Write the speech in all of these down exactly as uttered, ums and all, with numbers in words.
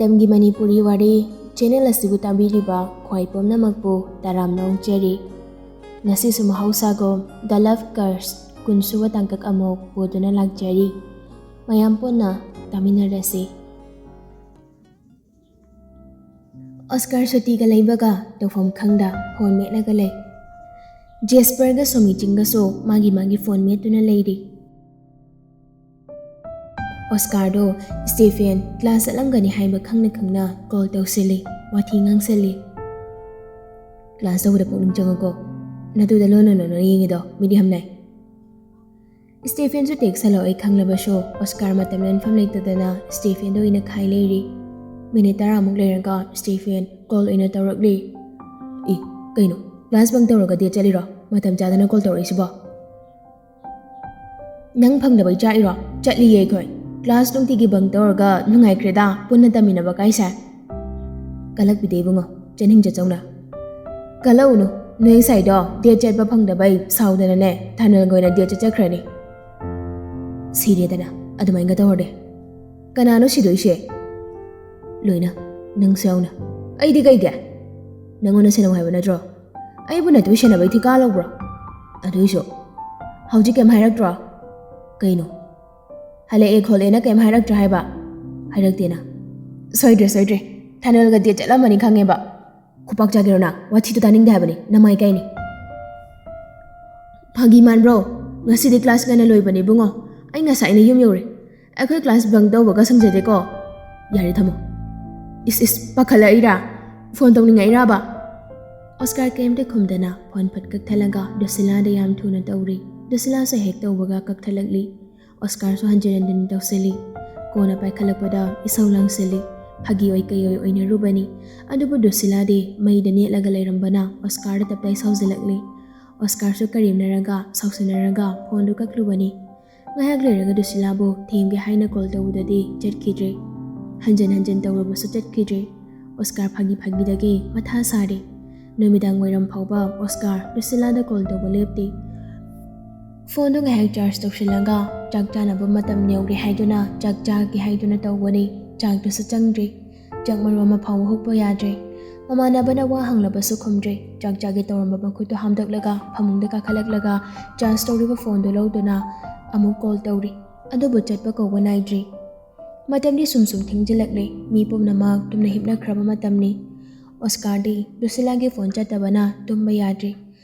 ꯃꯇꯝꯒꯤ ꯃꯅꯤꯄꯨꯔꯤ ꯋꯥꯔꯤ ꯆꯦꯅꯦꯜ ꯑꯁꯤꯕꯨ ꯇꯥꯕꯤꯔꯤꯕ ꯈ꯭ꯋꯥꯏ ꯄꯨꯝꯅꯃꯛꯄꯨ ꯇꯔꯥꯝꯅ ꯑꯣꯛꯆꯔꯤ꯫ ꯉꯁꯤꯁꯨ ꯃꯍꯧꯁꯥꯒꯨꯝ The Love Curse ꯀꯨꯟꯁꯨꯕ ꯇꯥꯡꯀꯛ ꯑꯃꯨꯛ ꯄꯨꯗꯨꯅ ꯂꯥꯛꯆꯔꯤ꯫ ꯃꯌꯥꯝ ꯄꯨꯟꯅ ꯇꯥꯃꯤꯟꯅꯔꯁꯤ꯫ ꯑꯣꯁꯀꯥꯔ ꯁꯨꯇꯤꯒ ꯂꯩꯕꯒ ꯇꯧꯐꯝ ꯈꯪꯗ ꯐꯣꯟ ꯃꯦꯠꯂꯒ ꯂꯩ꯫ ꯖꯦꯁꯄꯔꯒ ꯁꯣꯃꯤꯆꯤꯡꯒꯁꯨ ꯃꯥꯒꯤ ꯃꯥꯒꯤ ꯐꯣꯟ ꯃꯦꯠꯇꯨꯅ ꯂꯩꯔꯤ꯫ ꯑꯣꯁꯀꯥꯔꯗꯣ ꯁ꯭ꯇꯦꯐꯦꯟ ꯀ꯭ꯂꯥꯁ ꯆꯠꯂꯝꯒꯅꯤ ꯍꯥꯏꯕ ꯈꯪꯅ ꯈꯪꯅ ꯀꯣꯜ ꯇꯧꯁꯤꯜꯂꯤ, ꯋꯥꯊꯤ ꯉꯥꯡꯁꯤꯜꯂꯤ꯫ "ꯀ꯭ꯂꯥꯁ ꯇꯧꯕꯗ ꯄꯨꯛꯅꯤꯡ ꯆꯪꯉꯨꯀꯣ, ꯅꯗꯨꯗ ꯂꯣꯟꯅ ꯂꯣꯟꯅ ꯌꯦꯡꯉꯤꯗꯣ ꯃꯤꯗꯤ ꯌꯥꯝ ꯅꯥꯏ꯫" ꯁ꯭ꯇꯦꯐꯦꯟꯁꯨ ꯇꯦꯛꯁ ꯍꯜꯂꯛꯑꯣꯏ ꯈꯪꯂꯕꯁꯨ ꯑꯣꯁꯀꯥꯔ ꯃꯇꯝ ꯂꯦꯟꯐꯝ ꯂꯩꯇꯗꯅ ꯁ꯭ꯇꯦꯐꯦꯟꯗ ꯑꯣꯏꯅ ꯈꯥꯏ ꯂꯩꯔꯤ꯫ ꯃꯤꯅꯤꯠ ꯇꯔꯥꯃꯨꯛ ꯂꯩꯔꯒ ꯁ꯭ꯇꯦꯐꯦꯟ ꯀꯣꯜ ꯑꯣꯏꯅ ꯇꯧꯔꯛꯂꯤ꯫ "ꯏ, ꯀꯩꯅꯣ, ꯀ꯭ꯂꯥꯁ ꯕꯪ ꯇꯧꯔꯒ ꯗꯦꯠ ꯆꯠꯂꯤꯔꯣ? ꯃꯇꯝ ꯆꯥꯗꯅ ꯀꯣꯜ ꯇꯧꯔꯛꯏꯁꯤꯕꯣ?" "ꯅꯪ ꯐꯪꯗꯕꯩ ꯆꯥꯛꯏꯔꯣ? ꯆꯠꯂꯤꯌꯦ ꯑꯩꯈꯣꯏ꯫ ꯀ꯭ꯂꯥꯁ ꯅꯨꯡꯇꯤꯒꯤ ꯕꯪ ꯇꯧꯔꯒ ꯅꯨꯡꯉꯥꯏꯈ꯭ꯔꯦꯗ, ꯄꯨꯟꯅ ꯇꯝꯃꯤꯟꯅꯕ ꯀꯥꯏꯁꯦ꯫" "ꯀꯜꯂꯛꯄꯤꯗꯦ ꯏꯕꯨꯡꯉꯣ, ꯆꯦꯟꯍꯤꯡ ꯆꯠꯆꯧꯅ꯫" "ꯀꯜꯂꯛꯎꯅꯨ, ꯅꯣꯏ ꯉꯁꯥꯏꯗꯣ ꯗꯦꯠ ꯆꯠꯄ ꯐꯪꯗꯕꯩ ꯁꯥꯎꯗꯅꯅꯦ ꯊꯥꯅꯦꯜꯒ ꯑꯣꯏꯅ ꯗꯦꯠ ꯆꯠꯆꯈ꯭ꯔꯅꯤ꯫" "ꯁꯤꯔꯦꯗꯅ, ꯑꯗꯨꯃꯥꯏꯅꯒ ꯇꯧꯔꯗꯤ꯫ ꯀꯅꯥꯅꯣ ꯁꯤꯗꯣꯏꯁꯦ?" "ꯂꯣꯏꯅ, ꯅꯪꯁꯨ ꯌꯥꯎꯅ꯫" "ꯑꯩꯗꯤ ꯀꯩꯒꯤ? ꯅꯪꯉꯣꯟꯗ ꯁꯦꯟꯅꯧ ꯍꯥꯏꯕ ꯅꯠꯇ꯭ꯔꯣ? ꯑꯩꯕꯨ ꯅꯠꯇꯕ ꯁꯦꯟꯅꯕꯩ ꯊꯤꯀꯥ ꯂꯧꯕ꯭ꯔꯣ? ꯑꯗꯨꯏꯁꯨ ꯍꯧꯖꯤꯛ ꯀꯩꯝ ꯍꯥꯏꯔꯛꯇ꯭ꯔꯣ?" "ꯀꯩꯅꯣ? ꯍꯜꯂꯛꯑꯦ ꯈꯣꯠꯂꯦꯅ ꯀꯩꯝ ꯍꯥꯏꯔꯛꯇ꯭ꯔꯥ ꯍꯥꯏꯕ?" "ꯍꯥꯏꯔꯛꯇꯦꯅ꯫" "ꯁꯣꯏꯗ꯭ꯔꯦ, ꯁꯣꯏꯗ꯭ꯔꯦ꯫ ꯊꯥꯅꯦꯜꯒ ꯗꯦꯠ ꯆꯠꯂꯝꯃꯅꯤ ꯈꯪꯉꯦꯕ꯫ ꯈꯨꯄꯥꯛ ꯆꯥꯒꯦꯔꯣ ꯅꯪ? ꯋꯥꯊꯤꯗꯣ ꯇꯥꯅꯤꯡꯗꯦ ꯍꯥꯏꯕꯅꯤ, ꯅꯃꯥꯏ ꯀꯥꯏꯅꯤ꯫" "ꯐꯥꯒꯤ ꯃꯥꯟꯕ꯭ꯔꯣ? ꯉꯁꯤꯗꯤ ꯀ꯭ꯂꯥꯁ ꯉꯟꯅ ꯂꯣꯏꯕꯅꯦ ꯏꯕꯨꯡꯉꯣ꯫ ꯑꯩ ꯉꯁꯥꯏꯅ ꯌꯨꯝ ꯌꯧꯔꯦ꯫ ꯑꯩꯈꯣꯏ ꯀ꯭ꯂꯥꯁ ꯕꯪ ꯇꯧꯕꯒ ꯁꯪꯖꯗꯦꯀꯣ꯫" "ꯌꯥꯔꯦ, ꯊꯝꯃꯣ꯫" "ꯏꯁ, ꯏꯁ, ꯄꯥꯈꯠꯂꯛꯏꯔꯥ? ꯐꯣꯟ ꯇꯧꯅꯤꯡꯉꯛꯏꯔꯕ?" ꯑꯣꯁꯀꯥꯔ ꯀꯩꯝꯇ ꯈꯨꯝꯗꯅ ꯐꯣꯟ ꯐꯠ ꯀꯛꯊꯠꯂꯒ ꯗꯨꯁꯤꯂꯥꯗ ꯌꯥꯝ ꯊꯨꯅ ꯇꯧꯔꯤ꯫ ꯗꯨꯁꯤꯂꯥꯁꯨ ꯍꯦꯛ ꯇꯧꯕꯒ ꯀꯛꯊꯠꯂꯛꯂꯤ꯫ ꯑꯣꯁꯀꯥꯔꯁꯨ ꯍꯟꯖꯤꯟ ꯍꯟꯖꯤꯟ ꯇꯧꯁꯤꯜꯂꯤ꯫ ꯀꯣꯟꯅ ꯄꯥꯏꯈꯠꯂꯛꯄꯗ ꯏꯁꯧ ꯂꯥꯡꯁꯤꯜꯂꯤ꯫ ꯐꯥꯒꯤ ꯑꯣꯏ ꯀꯩ ꯑꯣꯏ ꯑꯣꯏꯅꯔꯨꯕꯅꯤ꯫ ꯑꯗꯨꯕꯨ ꯗꯨꯁꯤꯂꯥꯗꯤ ꯃꯩꯗ ꯅꯦꯠꯂꯒ ꯂꯩꯔꯝꯕꯅ ꯑꯣꯁꯀꯥꯔꯗ ꯇꯞꯇꯥꯏ ꯁꯥꯎꯖꯤꯜꯂꯛꯂꯤ꯫ ꯑꯣꯁꯀꯥꯔꯁꯨ ꯀꯔꯦꯝꯅꯔꯒ ꯁꯥꯎꯁꯤꯟꯅꯔꯒ ꯐꯣꯟꯗꯨ ꯀꯛꯂꯨꯕꯅꯤ꯫ ꯉꯥꯏꯍꯥꯛ ꯂꯩꯔꯒ ꯗꯨꯁꯤꯂꯥꯕꯨ ꯊꯦꯝꯒꯦ ꯍꯥꯏꯅ ꯀꯣꯜ ꯇꯧꯕꯗꯗꯤ ꯆꯠꯈꯤꯗ꯭ꯔꯦ꯫ ꯍꯟꯖꯤꯟ ꯍꯟꯖꯤꯟ ꯇꯧꯔꯕꯁꯨ ꯆꯠꯈꯤꯗ꯭ꯔꯦ꯫ ꯑꯣꯁꯀꯥꯔ ꯐꯥꯒꯤ ꯐꯥꯒꯤꯗꯒꯤ ꯃꯊꯥ ꯁꯥꯔꯦ꯫ ꯅꯨꯃꯤꯗꯥꯡ ꯋꯥꯏꯔꯝ ꯐꯥꯎꯕ ꯑꯣꯁꯀꯥꯔ ꯗꯨꯁꯤꯂꯥꯗ ꯀꯣꯜ ꯇꯧꯕ ꯂꯦꯞꯇꯦ꯫ ꯐꯣꯟꯗꯨ ꯉꯥꯏꯍꯥꯛ ꯆꯥꯔꯖ ꯇꯧꯁꯤꯜꯂꯒ ꯆꯥꯛ ꯆꯥꯅꯕ ꯃꯇꯝ ꯌꯧꯔꯦ ꯍꯥꯏꯗꯨꯅ ꯆꯥꯛ ꯆꯥꯒꯦ ꯍꯥꯏꯗꯨꯅ ꯇꯧꯕꯅꯤ꯫ ꯆꯥꯛꯇꯨꯁꯨ ꯆꯪꯗ꯭ꯔꯤ꯫ ꯆꯥꯛ ꯃꯔꯨ ꯑꯃ ꯐꯥꯎꯕ ꯍꯨꯛꯄ ꯌꯥꯗ꯭ꯔꯦ꯫ ꯃꯃꯥꯟꯅꯕꯅ ꯋꯥ ꯍꯪꯂꯕꯁꯨ ꯈꯨꯝꯗ꯭ꯔꯦ꯫ ꯆꯥꯛ ꯆꯥꯒꯦ ꯇꯧꯔꯝꯕ ꯃꯈꯨꯠꯇꯨ ꯍꯥꯝꯗꯣꯛꯂꯒ ꯐꯃꯨꯡꯗ ꯀꯥꯈꯠꯂꯛꯂꯒ ꯆꯥꯔꯖ ꯇꯧꯔꯤꯕ ꯐꯣꯟꯗꯨ ꯂꯧꯗꯨꯅ ꯑꯃꯨꯛ ꯀꯣꯜ ꯇꯧꯔꯤ꯫ ꯑꯗꯨꯕꯨ ꯆꯠꯄ ꯀꯧꯕ ꯅꯥꯏꯗ꯭ꯔꯤ꯫ ꯃꯇꯝꯗꯤ ꯁꯨꯝ ꯁꯨꯝ ꯊꯦꯡꯖꯤꯜꯂꯛꯂꯦ꯫ ꯃꯤ ꯄꯨꯝꯅꯃꯛ ꯇꯨꯝꯅ ꯍꯤꯞꯅꯈ꯭ꯔꯕ ꯃꯇꯝꯅꯤ꯫ ꯑꯣꯁꯀꯥꯔꯗꯤ ꯂꯨꯁꯤꯂꯥꯒꯤ ꯐꯣꯟ ꯆꯠꯇꯕꯅ ꯇꯨꯝꯕ ꯌꯥꯗ꯭ꯔꯤ꯫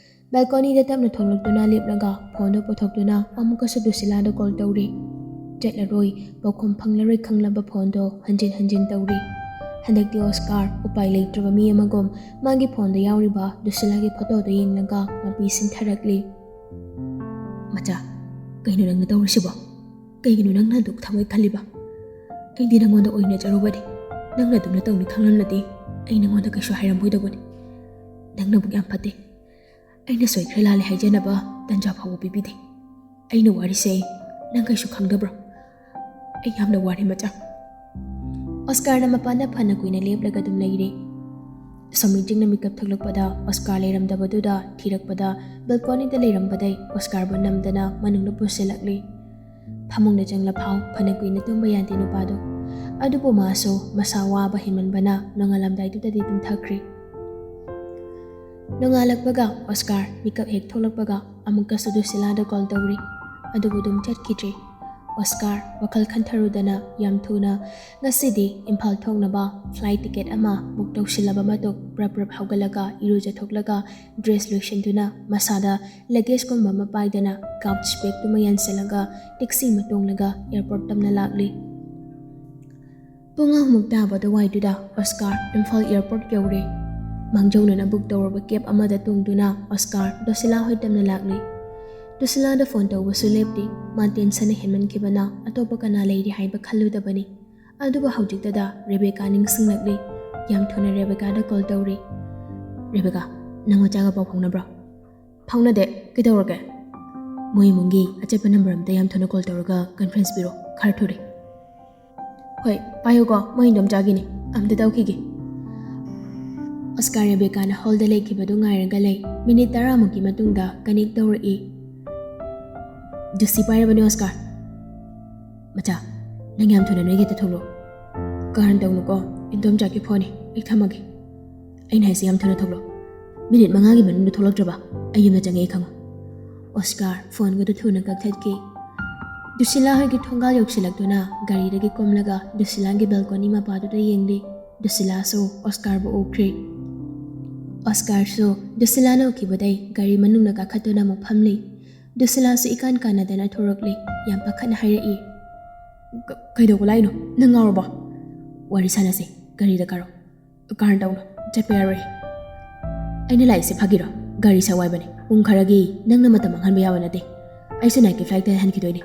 ꯕꯦꯜꯀꯣꯅꯤꯗ ꯇꯞꯅ ꯊꯣꯛꯂꯛꯇꯨꯅ ꯂꯦꯞꯂꯒ ꯐꯣꯟꯗꯨ ꯄꯨꯊꯣꯛꯇꯨꯅ ꯑꯃꯨꯛꯀꯁꯨ ꯂꯨꯁꯤꯂꯥꯗ ꯀꯣꯜ ꯇꯧꯔꯤ꯫ ꯆꯠꯂꯔꯣꯏ, ꯄꯥꯎꯈꯨꯝ ꯐꯪꯂꯔꯣꯏ ꯈꯪꯂꯕ ꯐꯣꯟꯗꯣ ꯍꯟꯖꯤꯟ ꯍꯟꯖꯤꯟ ꯇꯧꯔꯤ꯫ ꯍꯟꯗꯛꯇꯤ ꯑꯣꯁꯀꯥꯔ ꯎꯄꯥꯏ ꯂꯩꯇ꯭ꯔꯕ ꯃꯤ ꯑꯃꯒꯨꯝ ꯃꯥꯒꯤ ꯐꯣꯟꯗ ꯌꯥꯎꯔꯤꯕ ꯂꯨꯁꯤꯂꯥꯒꯤ ꯐꯣꯇꯣꯗꯨ ꯌꯦꯡꯂꯒ ꯃꯄꯤ ꯁꯤꯟꯊꯔꯛꯂꯤ꯫ "ꯃꯆꯥ, ꯀꯩꯅꯣ ꯅꯪꯅ ꯇꯧꯔꯤꯁꯤꯕꯣ? ꯀꯩꯒꯤꯅꯣ ꯅꯪꯅ ꯑꯗꯨꯛ ꯊꯃꯣꯏ ꯈꯜꯂꯤꯕ? ꯑꯩꯗꯤ ꯅꯪꯉꯣꯟꯗ ꯑꯣꯏꯅꯖꯔꯨꯕꯅꯤ꯫ ꯅꯪꯅ ꯑꯗꯨꯝꯅ ꯇꯧꯅꯤ ꯈꯪꯂꯝꯂꯗꯤ ꯑꯩ ꯅꯪꯉꯣꯟꯗ ꯀꯩꯁꯨ ꯍꯥꯏꯔꯝꯃꯣꯏꯗꯧꯕꯅꯤ꯫ ꯅꯪ ꯅꯕꯨꯛ ꯌꯥꯝ ꯐꯠꯇꯦ꯫ ꯑꯩꯅ ꯁꯣꯏꯈ꯭ꯔꯦ ꯂꯥꯜꯂꯦ ꯍꯥꯏꯖꯅꯕ ꯇꯟꯖꯥ ꯐꯥꯎꯕ ꯄꯤꯕꯤꯗꯦ꯫ ꯑꯩꯅ ꯋꯥꯔꯤꯁꯦ ꯅꯪ ꯀꯩꯁꯨ ꯈꯪꯗꯕ꯭ꯔꯣ? ꯑꯩ ꯌꯥꯝꯅ ꯋꯥꯔꯦ, ꯃꯆꯥ꯫" ꯑꯣꯁꯀꯥꯔꯅ ꯃꯄꯥꯟꯗ ꯐꯅ ꯀꯨꯏꯅ ꯂꯦꯞꯂꯒ ꯑꯗꯨꯝ ꯂꯩꯔꯦ꯫ ꯁꯃꯤꯔ ꯆꯤꯡꯅ ꯃꯤꯀꯞ ꯊꯣꯛꯂꯛꯄꯗ ꯑꯣꯁꯀꯥꯔ ꯂꯩꯔꯝꯗꯕꯗꯨꯗ ꯊꯤꯔꯛꯄꯗ ꯕꯦꯜꯀꯣꯅꯤꯗ ꯂꯩꯔꯝꯕꯗꯩ ꯑꯣꯁꯀꯥꯔꯕꯨ ꯅꯝꯗꯅ ꯃꯅꯨꯡꯗ ꯄꯨꯁꯤꯜꯂꯛꯂꯤ꯫ ꯐꯃꯨꯡꯗ ꯆꯪꯂꯐꯥꯎ ꯐꯅ ꯀꯨꯏꯅ ꯇꯨꯝꯕ ꯌꯥꯗꯦ ꯅꯨꯄꯥꯗꯣ꯫ ꯑꯗꯨꯕꯨ ꯃꯥꯁꯨ ꯃꯁꯥ ꯋꯥꯕ ꯍꯦꯟꯃꯟꯕꯅ ꯅꯣꯡꯉꯥꯜꯂꯝꯗꯥꯏꯗꯨꯗꯗꯤ ꯇꯨꯝꯊꯈ꯭ꯔꯦ꯫ ꯅꯣꯡꯉꯥꯜꯂꯛꯄꯒ ꯑꯣꯁꯀꯥꯔ ꯃꯤꯀꯞ ꯍꯦꯛ ꯊꯣꯛꯂꯛꯄꯒ ꯑꯃꯨꯛꯀꯁꯨ ꯂꯨꯁꯤꯂꯥꯗ ꯀꯣꯜ ꯇꯧꯔꯤ꯫ ꯑꯗꯨꯕꯨ ꯑꯗꯨꯝ ꯆꯠꯈꯤꯗ꯭ꯔꯦ꯫ ꯑꯣꯁꯀꯥꯔ ꯋꯥꯈꯜ ꯈꯟꯊꯔꯨꯗꯅ ꯌꯥꯝ ꯊꯨꯅ ꯉꯁꯤꯗꯤ ꯏꯝꯐꯥꯜ ꯊꯣꯛꯅꯕ ꯐ꯭ꯂꯥꯏꯠ ꯇꯤꯀꯦꯠ ꯑꯃ ꯕꯨꯛ ꯇꯧꯁꯤꯜꯂꯕ ꯃꯇꯨꯡ ꯄ꯭ꯔꯞ ꯄ꯭ꯔꯞ ꯍꯧꯒꯠꯂꯒ ꯏꯔꯨꯖꯊꯣꯛꯂꯒ ꯗ꯭ꯔꯦꯁ ꯂꯣꯏꯁꯤꯟꯗꯨꯅ ꯃꯁꯥꯗ ꯂꯒꯦꯖꯀꯨꯝꯕ ꯑꯃ ꯄꯥꯏꯗꯅ ꯀꯥꯎꯆ ꯕꯦꯒꯇꯨꯃ ꯌꯥꯟꯁꯤꯜꯂꯒ ꯇꯦꯛꯁꯤ ꯑꯃ ꯇꯣꯡꯂꯒ ꯑꯦꯌꯔꯄꯣꯔꯠ ꯇꯝꯅ ꯂꯥꯛꯂꯤ꯫ ꯄꯨꯡ ꯑꯍꯨꯝꯃꯨꯛ ꯇꯥꯕ ꯑꯗꯨꯋꯥꯏꯗꯨꯗ ꯑꯣꯁꯀꯥꯔ ꯏꯝꯐꯥꯜ ꯑꯦꯌꯔꯄꯣꯔꯠ ꯌꯧꯔꯦ꯫ ꯃꯥꯡꯖꯧꯅꯅ ꯕꯨꯛ ꯇꯧꯔꯕ ꯀꯦꯕ ꯑꯃꯗ ꯇꯣꯡꯗꯨꯅ ꯑꯣꯁꯀꯥꯔ ꯗꯣꯁꯤꯂꯥ ꯍꯣꯏ ꯇꯝꯅ ꯂꯥꯛꯂꯤ꯫ ꯗꯣꯁꯤꯂꯥꯗ ꯐꯣꯟ ꯇꯧꯕꯁꯨ ꯂꯦꯞꯇꯦ꯫ ꯃꯥ ꯇꯦꯟꯁꯟꯅ ꯍꯦꯟꯃꯟꯈꯤꯕꯅ ꯑꯇꯣꯞꯄ ꯀꯅꯥ ꯂꯩꯔꯤ ꯍꯥꯏꯕ ꯈꯜꯂꯨꯗꯕꯅꯤ꯫ ꯑꯗꯨꯕꯨ ꯍꯧꯖꯤꯛꯇꯗ ꯔꯦꯕꯦꯀꯥ ꯅꯤꯡꯁꯤꯡꯂꯛꯂꯤ꯫ ꯌꯥꯝ ꯊꯨꯅ ꯔꯦꯕꯦꯀꯥꯗ ꯀꯣꯜ ꯇꯧꯔꯤ꯫ "ꯔꯦꯕꯦꯀꯥ, ꯅꯪ ꯃꯆꯥꯒ ꯄꯥꯎ ꯐꯥꯎꯅꯕ꯭ꯔꯣ?" "ꯐꯥꯎꯅꯗꯦ꯫ ꯀꯩꯗꯧꯔꯒꯦ?" "ꯃꯣꯏ ꯏꯃꯨꯡꯒꯤ ꯑꯆꯦꯠꯄ ꯅꯝꯕꯔ ꯑꯝꯇ ꯌꯥꯝ ꯊꯨꯅ ꯀꯣꯜ ꯇꯧꯔꯒ ꯀꯟꯐ꯭ꯔꯦꯟꯁ ꯄꯤꯔꯣ꯫ ꯈꯔ ꯊꯨꯔꯦ꯫" "ꯍꯣꯏ, ꯄꯥꯏꯌꯨꯀꯣ, ꯃꯣꯏ ꯏꯟꯗꯣꯝꯆꯥꯒꯤꯅꯤ꯫ ꯑꯝꯇ ꯇꯧꯈꯤꯒꯦ꯫" ꯑꯣꯁꯀꯥꯔ ꯔꯦꯕꯦꯀꯥꯅ ꯍꯣꯜꯗ ꯂꯩꯈꯤꯕꯗꯨ ꯉꯥꯏꯔꯒ ꯂꯩ꯫ ꯃꯤꯅꯤꯠ ꯇꯔꯥꯃꯨꯛꯀꯤ ꯃꯇꯨꯡꯗ ꯀꯅꯦꯛ ꯇꯧꯔꯛꯏ꯫ "ꯖꯨꯁꯤ ꯄꯥꯏꯔꯕꯅꯦ, ꯑꯣꯁꯀꯥꯔ꯫" "ꯃꯆꯥ, ꯅꯪ ꯌꯥꯝ ꯊꯨꯅ ꯅꯣꯏ ꯒꯦꯠꯇ ꯊꯣꯛꯂꯛꯑꯣ꯫" "ꯀꯔꯟ ꯇꯧꯅꯨꯀꯣ, "ꯏꯟꯗꯣꯝꯆꯥꯒꯤ ꯐꯣꯟꯅꯤ, ꯑꯩ ꯊꯝꯃꯒꯦ꯫ ꯑꯩꯅ ꯍꯥꯏꯁꯦ ꯌꯥꯝ ꯊꯨꯅ ꯊꯣꯛꯂꯛꯑꯣ꯫ ꯃꯤꯅꯤꯠ ꯃꯉꯥꯒꯤ ꯃꯅꯨꯡꯗ ꯊꯣꯛꯂꯛꯇ꯭ꯔꯕ ꯑꯩ ꯌꯨꯝꯗ ꯆꯪꯉꯦ, ꯑꯩ ꯈꯪꯉꯨ꯫" ꯑꯣꯁꯀꯥꯔ ꯐꯣꯟꯒꯗꯨ ꯊꯨꯅ ꯀꯛꯊꯠꯈꯤ꯫ ꯗꯨꯁꯤꯂꯥ ꯍꯣꯏꯒꯤ ꯊꯣꯡꯒꯥꯜ ꯌꯧꯁꯤꯜꯂꯛꯇꯨꯅ ꯒꯥꯔꯤꯗꯒꯤ ꯀꯨꯝꯂꯒ ꯗꯨꯁꯤꯂꯥꯒꯤ ꯕꯦꯜꯀꯣꯅꯤ ꯃꯄꯥꯗꯨꯗ ꯌꯦꯡꯂꯤ꯫ ꯗꯨꯁꯤꯂꯥꯁꯨ ꯑꯣꯁꯀꯥꯔꯕꯨ ꯎꯈ꯭ꯔꯦ꯫ ꯑꯣꯁꯀꯥꯔꯁꯨ ꯗꯨꯁꯤꯂꯥꯅ ꯎꯈꯤꯕꯗꯩ ꯒꯥꯔꯤ ꯃꯅꯨꯡꯗ ꯀꯥꯈꯠꯇꯨꯅ ꯑꯃꯨꯛ ꯐꯝꯂꯤ꯫ ꯗꯨꯁꯤꯂꯥꯁꯨ ꯏꯀꯥꯟ ꯀꯥꯟꯅꯗꯅ ꯊꯣꯔꯛꯂꯤ꯫ ꯌꯥꯝ ꯄꯥꯈꯠꯅ ꯍꯥꯏꯔꯛꯏ, "ꯀ-, ꯀꯩꯗꯧꯕ ꯂꯥꯛꯏꯅꯣ? ꯅꯪ ꯉꯥꯎꯔꯕꯣ? ꯋꯥꯔꯤ ꯁꯥꯟꯅꯁꯦ, ꯒꯥꯔꯤꯗ ꯀꯥꯔꯣ꯫" "ꯀꯥꯔꯟ ꯇꯧꯅꯨ, ꯆꯠꯄ ꯌꯥꯔꯣꯏ꯫" "ꯑꯩꯅ ꯂꯥꯛꯏꯁꯦ ꯐꯥꯒꯤꯔꯣ? ꯒꯥꯔꯤ ꯁꯛ ꯋꯥꯏꯕꯅꯦ꯫ ꯄꯨꯡ ꯈꯔꯒꯤ ꯅꯪꯅ ꯃꯇꯝ ꯃꯥꯡꯍꯟꯕ ꯌꯥꯕ ꯅꯠꯇꯦ꯫ ꯑꯩꯁꯨ ꯅꯥꯏꯠꯀꯤ ꯐ꯭ꯂꯥꯏꯠꯇ ꯍꯟꯈꯤꯗꯣꯏꯅꯦ꯫"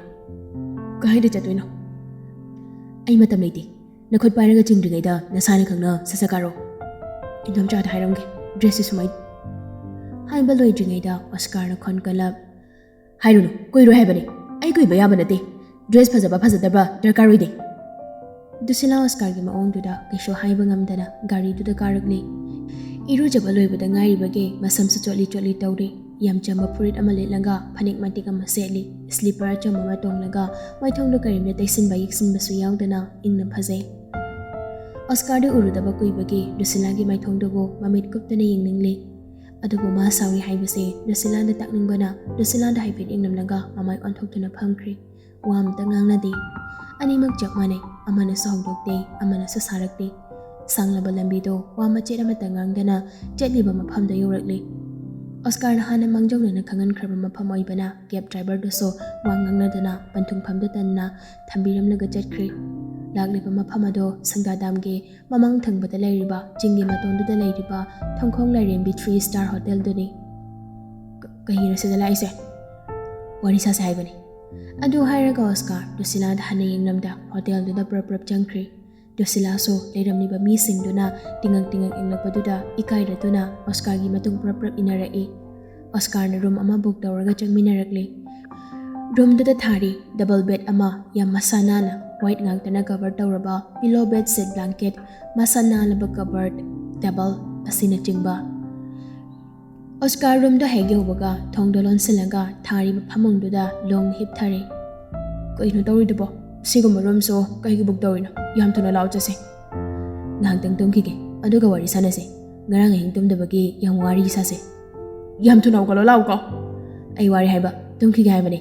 "ꯀꯥꯏꯗ ꯆꯠꯇꯣꯏꯅꯣ?" "ꯑꯩ ꯃꯇꯝ ꯂꯩꯇꯦ꯫ ꯅꯈꯨꯠ ꯄꯥꯏꯔꯒ ꯆꯤꯡꯗ꯭ꯔꯤꯉꯩꯗ ꯅꯁꯥꯅ ꯈꯪꯅ ꯁꯠ ꯁꯠ ꯀꯥꯔꯣ꯫ ꯏꯟꯗꯣꯝꯆꯥꯗ ꯍꯥꯏꯔꯝꯒꯦ, ꯗ꯭ꯔꯦꯁꯁꯤ ꯁꯨꯃꯥꯏ꯫" ꯍꯥꯏꯕ ꯂꯣꯏꯗ꯭ꯔꯤꯉꯩꯗ ꯑꯣꯁꯀꯥꯔꯅ ꯈꯣꯟ ꯀꯜꯂꯞ, "ꯍꯥꯏꯔꯨꯅꯨ, ꯀꯨꯏꯔꯣꯏ ꯍꯥꯏꯕꯅꯤ꯫ ꯑꯩ ꯀꯨꯏꯕ ꯌꯥꯕ ꯅꯠꯇꯦ꯫ ꯗ꯭ꯔꯦꯁ ꯐꯖꯕ ꯐꯖꯗꯕ ꯗꯔꯀꯥꯔ ꯑꯣꯏꯗꯦ꯫" ꯗꯨꯁꯤꯂꯥ ꯑꯣꯁꯀꯥꯔꯒꯤ ꯃꯑꯣꯡꯗꯨꯗ ꯀꯩꯁꯨ ꯍꯥꯏꯕ ꯉꯝꯗꯅ ꯒꯥꯔꯤꯗꯨꯗ ꯀꯥꯔꯛꯂꯤ꯫ ꯏꯔꯨꯖꯕ ꯂꯣꯏꯕꯗ ꯉꯥꯏꯔꯤꯕꯒꯤ ꯃꯁꯝꯁꯨ ꯆꯣꯠꯂꯤ ꯆꯣꯠꯂꯤ ꯇꯧꯔꯤ꯫ ꯌꯥꯝ ꯆꯝꯕ ꯐꯨꯔꯤꯠ ꯑꯃ ꯂꯤꯠꯂꯒ ꯐꯅꯦꯛ ꯃꯇꯦꯛ ꯑꯃ ꯁꯦꯠꯂꯤ꯫ ꯁ꯭ꯂꯤꯄꯔ ꯑꯆꯝꯕ ꯑꯃ ꯇꯣꯡꯂꯒ ꯃꯥꯏꯊꯣꯡꯗ ꯀꯔꯤꯝꯇ ꯇꯩꯁꯤꯟꯕ ꯌꯦꯛꯁꯤꯟꯕꯁꯨ ꯌꯥꯎꯗꯅ ꯏꯪꯅ ꯐꯖꯩ꯫ ꯑꯣꯁꯀꯥꯔꯗꯤ ꯎꯔꯨꯗꯕ ꯀꯨꯏꯕꯒꯤ ꯗꯨꯁꯤꯂꯥꯒꯤ ꯃꯥꯏꯊꯣꯡꯗꯨꯕꯨ ꯃꯃꯤꯠ ꯀꯨꯞꯇꯅ ꯌꯦꯡꯅꯤꯡꯂꯤ꯫ ꯑꯗꯨꯕꯨ ꯃꯥ ꯁꯥꯎꯔꯤ ꯍꯥꯏꯕꯁꯦ ꯗꯨꯁꯤꯂꯥꯗ ꯇꯥꯛꯅꯤꯡꯕꯅ ꯗꯨꯁꯤꯂꯥꯗ ꯍꯥꯏꯐꯦꯠ ꯌꯦꯡꯂꯝꯂꯒ ꯃꯃꯥꯏ ꯑꯣꯟꯊꯣꯛꯇꯨꯅ ꯐꯝꯈ꯭ꯔꯤ꯫ ꯋꯥ ꯑꯝꯇ ꯉꯥꯡꯅꯗꯦ꯫ ꯑꯅꯤꯃꯛ ꯆꯞ ꯃꯥꯟꯅꯩ, ꯑꯃꯅꯁꯨ ꯍꯧꯗꯣꯛꯇꯦ, ꯑꯃꯅꯁꯨ ꯁꯥꯔꯛꯇꯦ꯫ ꯁꯥꯡꯂꯕ ꯂꯝꯕꯤꯗꯣ ꯋꯥ ꯃꯆꯦꯠ ꯑꯃꯠꯇ ꯉꯥꯡꯗꯅ ꯆꯠꯂꯤꯕ ꯃꯐꯝꯗ ꯌꯧꯔꯛꯂꯤ꯫ ꯑꯣꯁꯀꯥꯔꯅ ꯍꯥꯟꯅ ꯃꯥꯡꯖꯧꯅꯅ ꯈꯪꯍꯟꯈ꯭ꯔꯕ ꯃꯐꯝ ꯑꯣꯏꯕꯅ ꯀꯦꯕ ꯗ꯭ꯔꯥꯏꯚꯔꯗꯨꯁꯨ ꯋꯥ ꯉꯥꯡꯅꯗꯅ ꯄꯟꯊꯨꯡꯐꯝꯗ ꯇꯟꯅ ꯊꯝꯕꯤꯔꯝꯂꯒ ꯆꯠꯈ꯭ꯔꯦ꯫ ꯂꯥꯛꯂꯤꯕ ꯃꯐꯝ ꯑꯗꯣ ꯁꯪꯒꯥꯗꯥꯝꯒꯤ ꯃꯃꯥꯡ ꯊꯪꯕꯗ ꯂꯩꯔꯤꯕ ꯆꯤꯡꯒꯤ ꯃꯇꯣꯟꯗꯨꯗ ꯂꯩꯔꯤꯕ ꯊꯣꯡꯈꯣꯡ ꯂꯥꯏꯔꯦꯝꯕꯤ ꯊ꯭ꯔꯤ ꯁ꯭ꯇꯥꯔ ꯍꯣꯇꯦꯜꯗꯨꯅꯤ꯫ "ꯀ-, ꯀꯩꯒꯤꯅꯣ ꯁꯤꯗ ꯂꯥꯛꯏꯁꯦ? ꯋꯥꯔꯤ ꯁꯥꯁꯦ ꯍꯥꯏꯕꯅꯤ꯫" ꯑꯗꯨ ꯍꯥꯏꯔꯒ ꯑꯣꯁꯀꯥꯔ ꯗꯨꯁꯤꯂꯥꯗ ꯍꯟꯅ ꯌꯦꯡꯂꯝꯗ ꯍꯣꯇꯦꯜꯗꯨꯗ ꯄ꯭ꯔꯞ ꯄ꯭ꯔꯞ ꯆꯪꯈ꯭ꯔꯦ꯫ ꯗꯨꯁꯤꯂꯥꯁꯨ ꯂꯩꯔꯝꯂꯤꯕ ꯃꯤꯁꯤꯡꯗꯨꯅ ꯇꯤꯉꯛ ꯇꯤꯉꯛ ꯌꯦꯡꯂꯛꯄꯗꯨꯗ ꯏꯀꯥꯏꯔꯗꯨꯅ ꯑꯣꯁꯀꯥꯔꯒꯤ ꯃꯇꯨꯡ ꯄ꯭ꯔꯞ ꯄ꯭ꯔꯞ ꯏꯟꯅꯔꯛꯏ꯫ ꯑꯣꯁꯀꯥꯔꯅ ꯔꯨꯝ ꯑꯃ ꯕꯨꯛ ꯇꯧꯔꯒ ꯆꯪꯃꯤꯟꯅꯔꯛꯂꯦ꯫ ꯔꯨꯝꯗꯨꯗ ꯊꯥꯔꯤ ꯗꯕꯜ ꯕꯦꯗ ꯑꯃ, ꯌꯥꯝ ꯃꯁꯥ ꯅꯥꯟꯅ ꯋꯥꯏꯠ ꯉꯥꯛꯇꯅ ꯀꯚꯔ ꯇꯧꯔꯕ ꯄꯤꯂꯣ ꯕꯦꯗ, ꯁꯤꯠ ꯕ꯭ꯂꯥꯡꯀꯦꯠ, ꯃꯁꯥ ꯅꯥꯜꯂꯕ ꯀꯚꯔ, ꯇꯦꯕꯜ ꯑꯁꯤꯅꯆꯤꯡꯕ꯫ ꯑꯣꯁꯀꯥꯔ ꯔꯨꯝꯗꯣ ꯍꯦꯛ ꯌꯧꯕꯒ ꯊꯣꯡꯗꯣ ꯂꯣꯟꯁꯤꯜꯂꯒ ꯊꯥꯔꯤꯕ ꯐꯃꯨꯡꯗꯨꯗ ꯂꯣꯡꯅ ꯍꯤꯞꯊꯔꯦ꯫ "ꯀꯩꯅꯣ ꯇꯧꯔꯤꯗꯨꯕꯣ? ꯁꯤꯒꯨꯝꯕ ꯔꯨꯝꯁꯨ ꯀꯩꯒꯤ ꯕꯨꯛ ꯇꯧꯔꯤꯅꯣ? ꯌꯥꯝ ꯊꯨꯅ ꯂꯥꯛꯑꯣ ꯆꯠꯁꯦ꯫" ꯉꯥꯏꯍꯥꯛꯇꯪ ꯇꯨꯝꯈꯤꯒꯦ, ꯑꯗꯨꯒ ꯋꯥꯔꯤ ꯁꯥꯟꯅꯁꯦ꯫ ꯉꯔꯥꯡ ꯑꯍꯤꯡ ꯇꯨꯝꯗꯕꯒꯤ ꯌꯥꯝ ꯋꯥꯔꯤ ꯁꯥꯁꯦ꯫ ꯌꯥꯝ ꯊꯨꯅ ꯍꯧꯒꯠꯂꯣ, ꯂꯥꯛꯎꯀꯣ꯫ ꯑꯩ ꯋꯥꯔꯤ ꯍꯥꯏꯕ, ꯇꯨꯝꯈꯤꯒꯦ ꯍꯥꯏꯕꯅꯦ꯫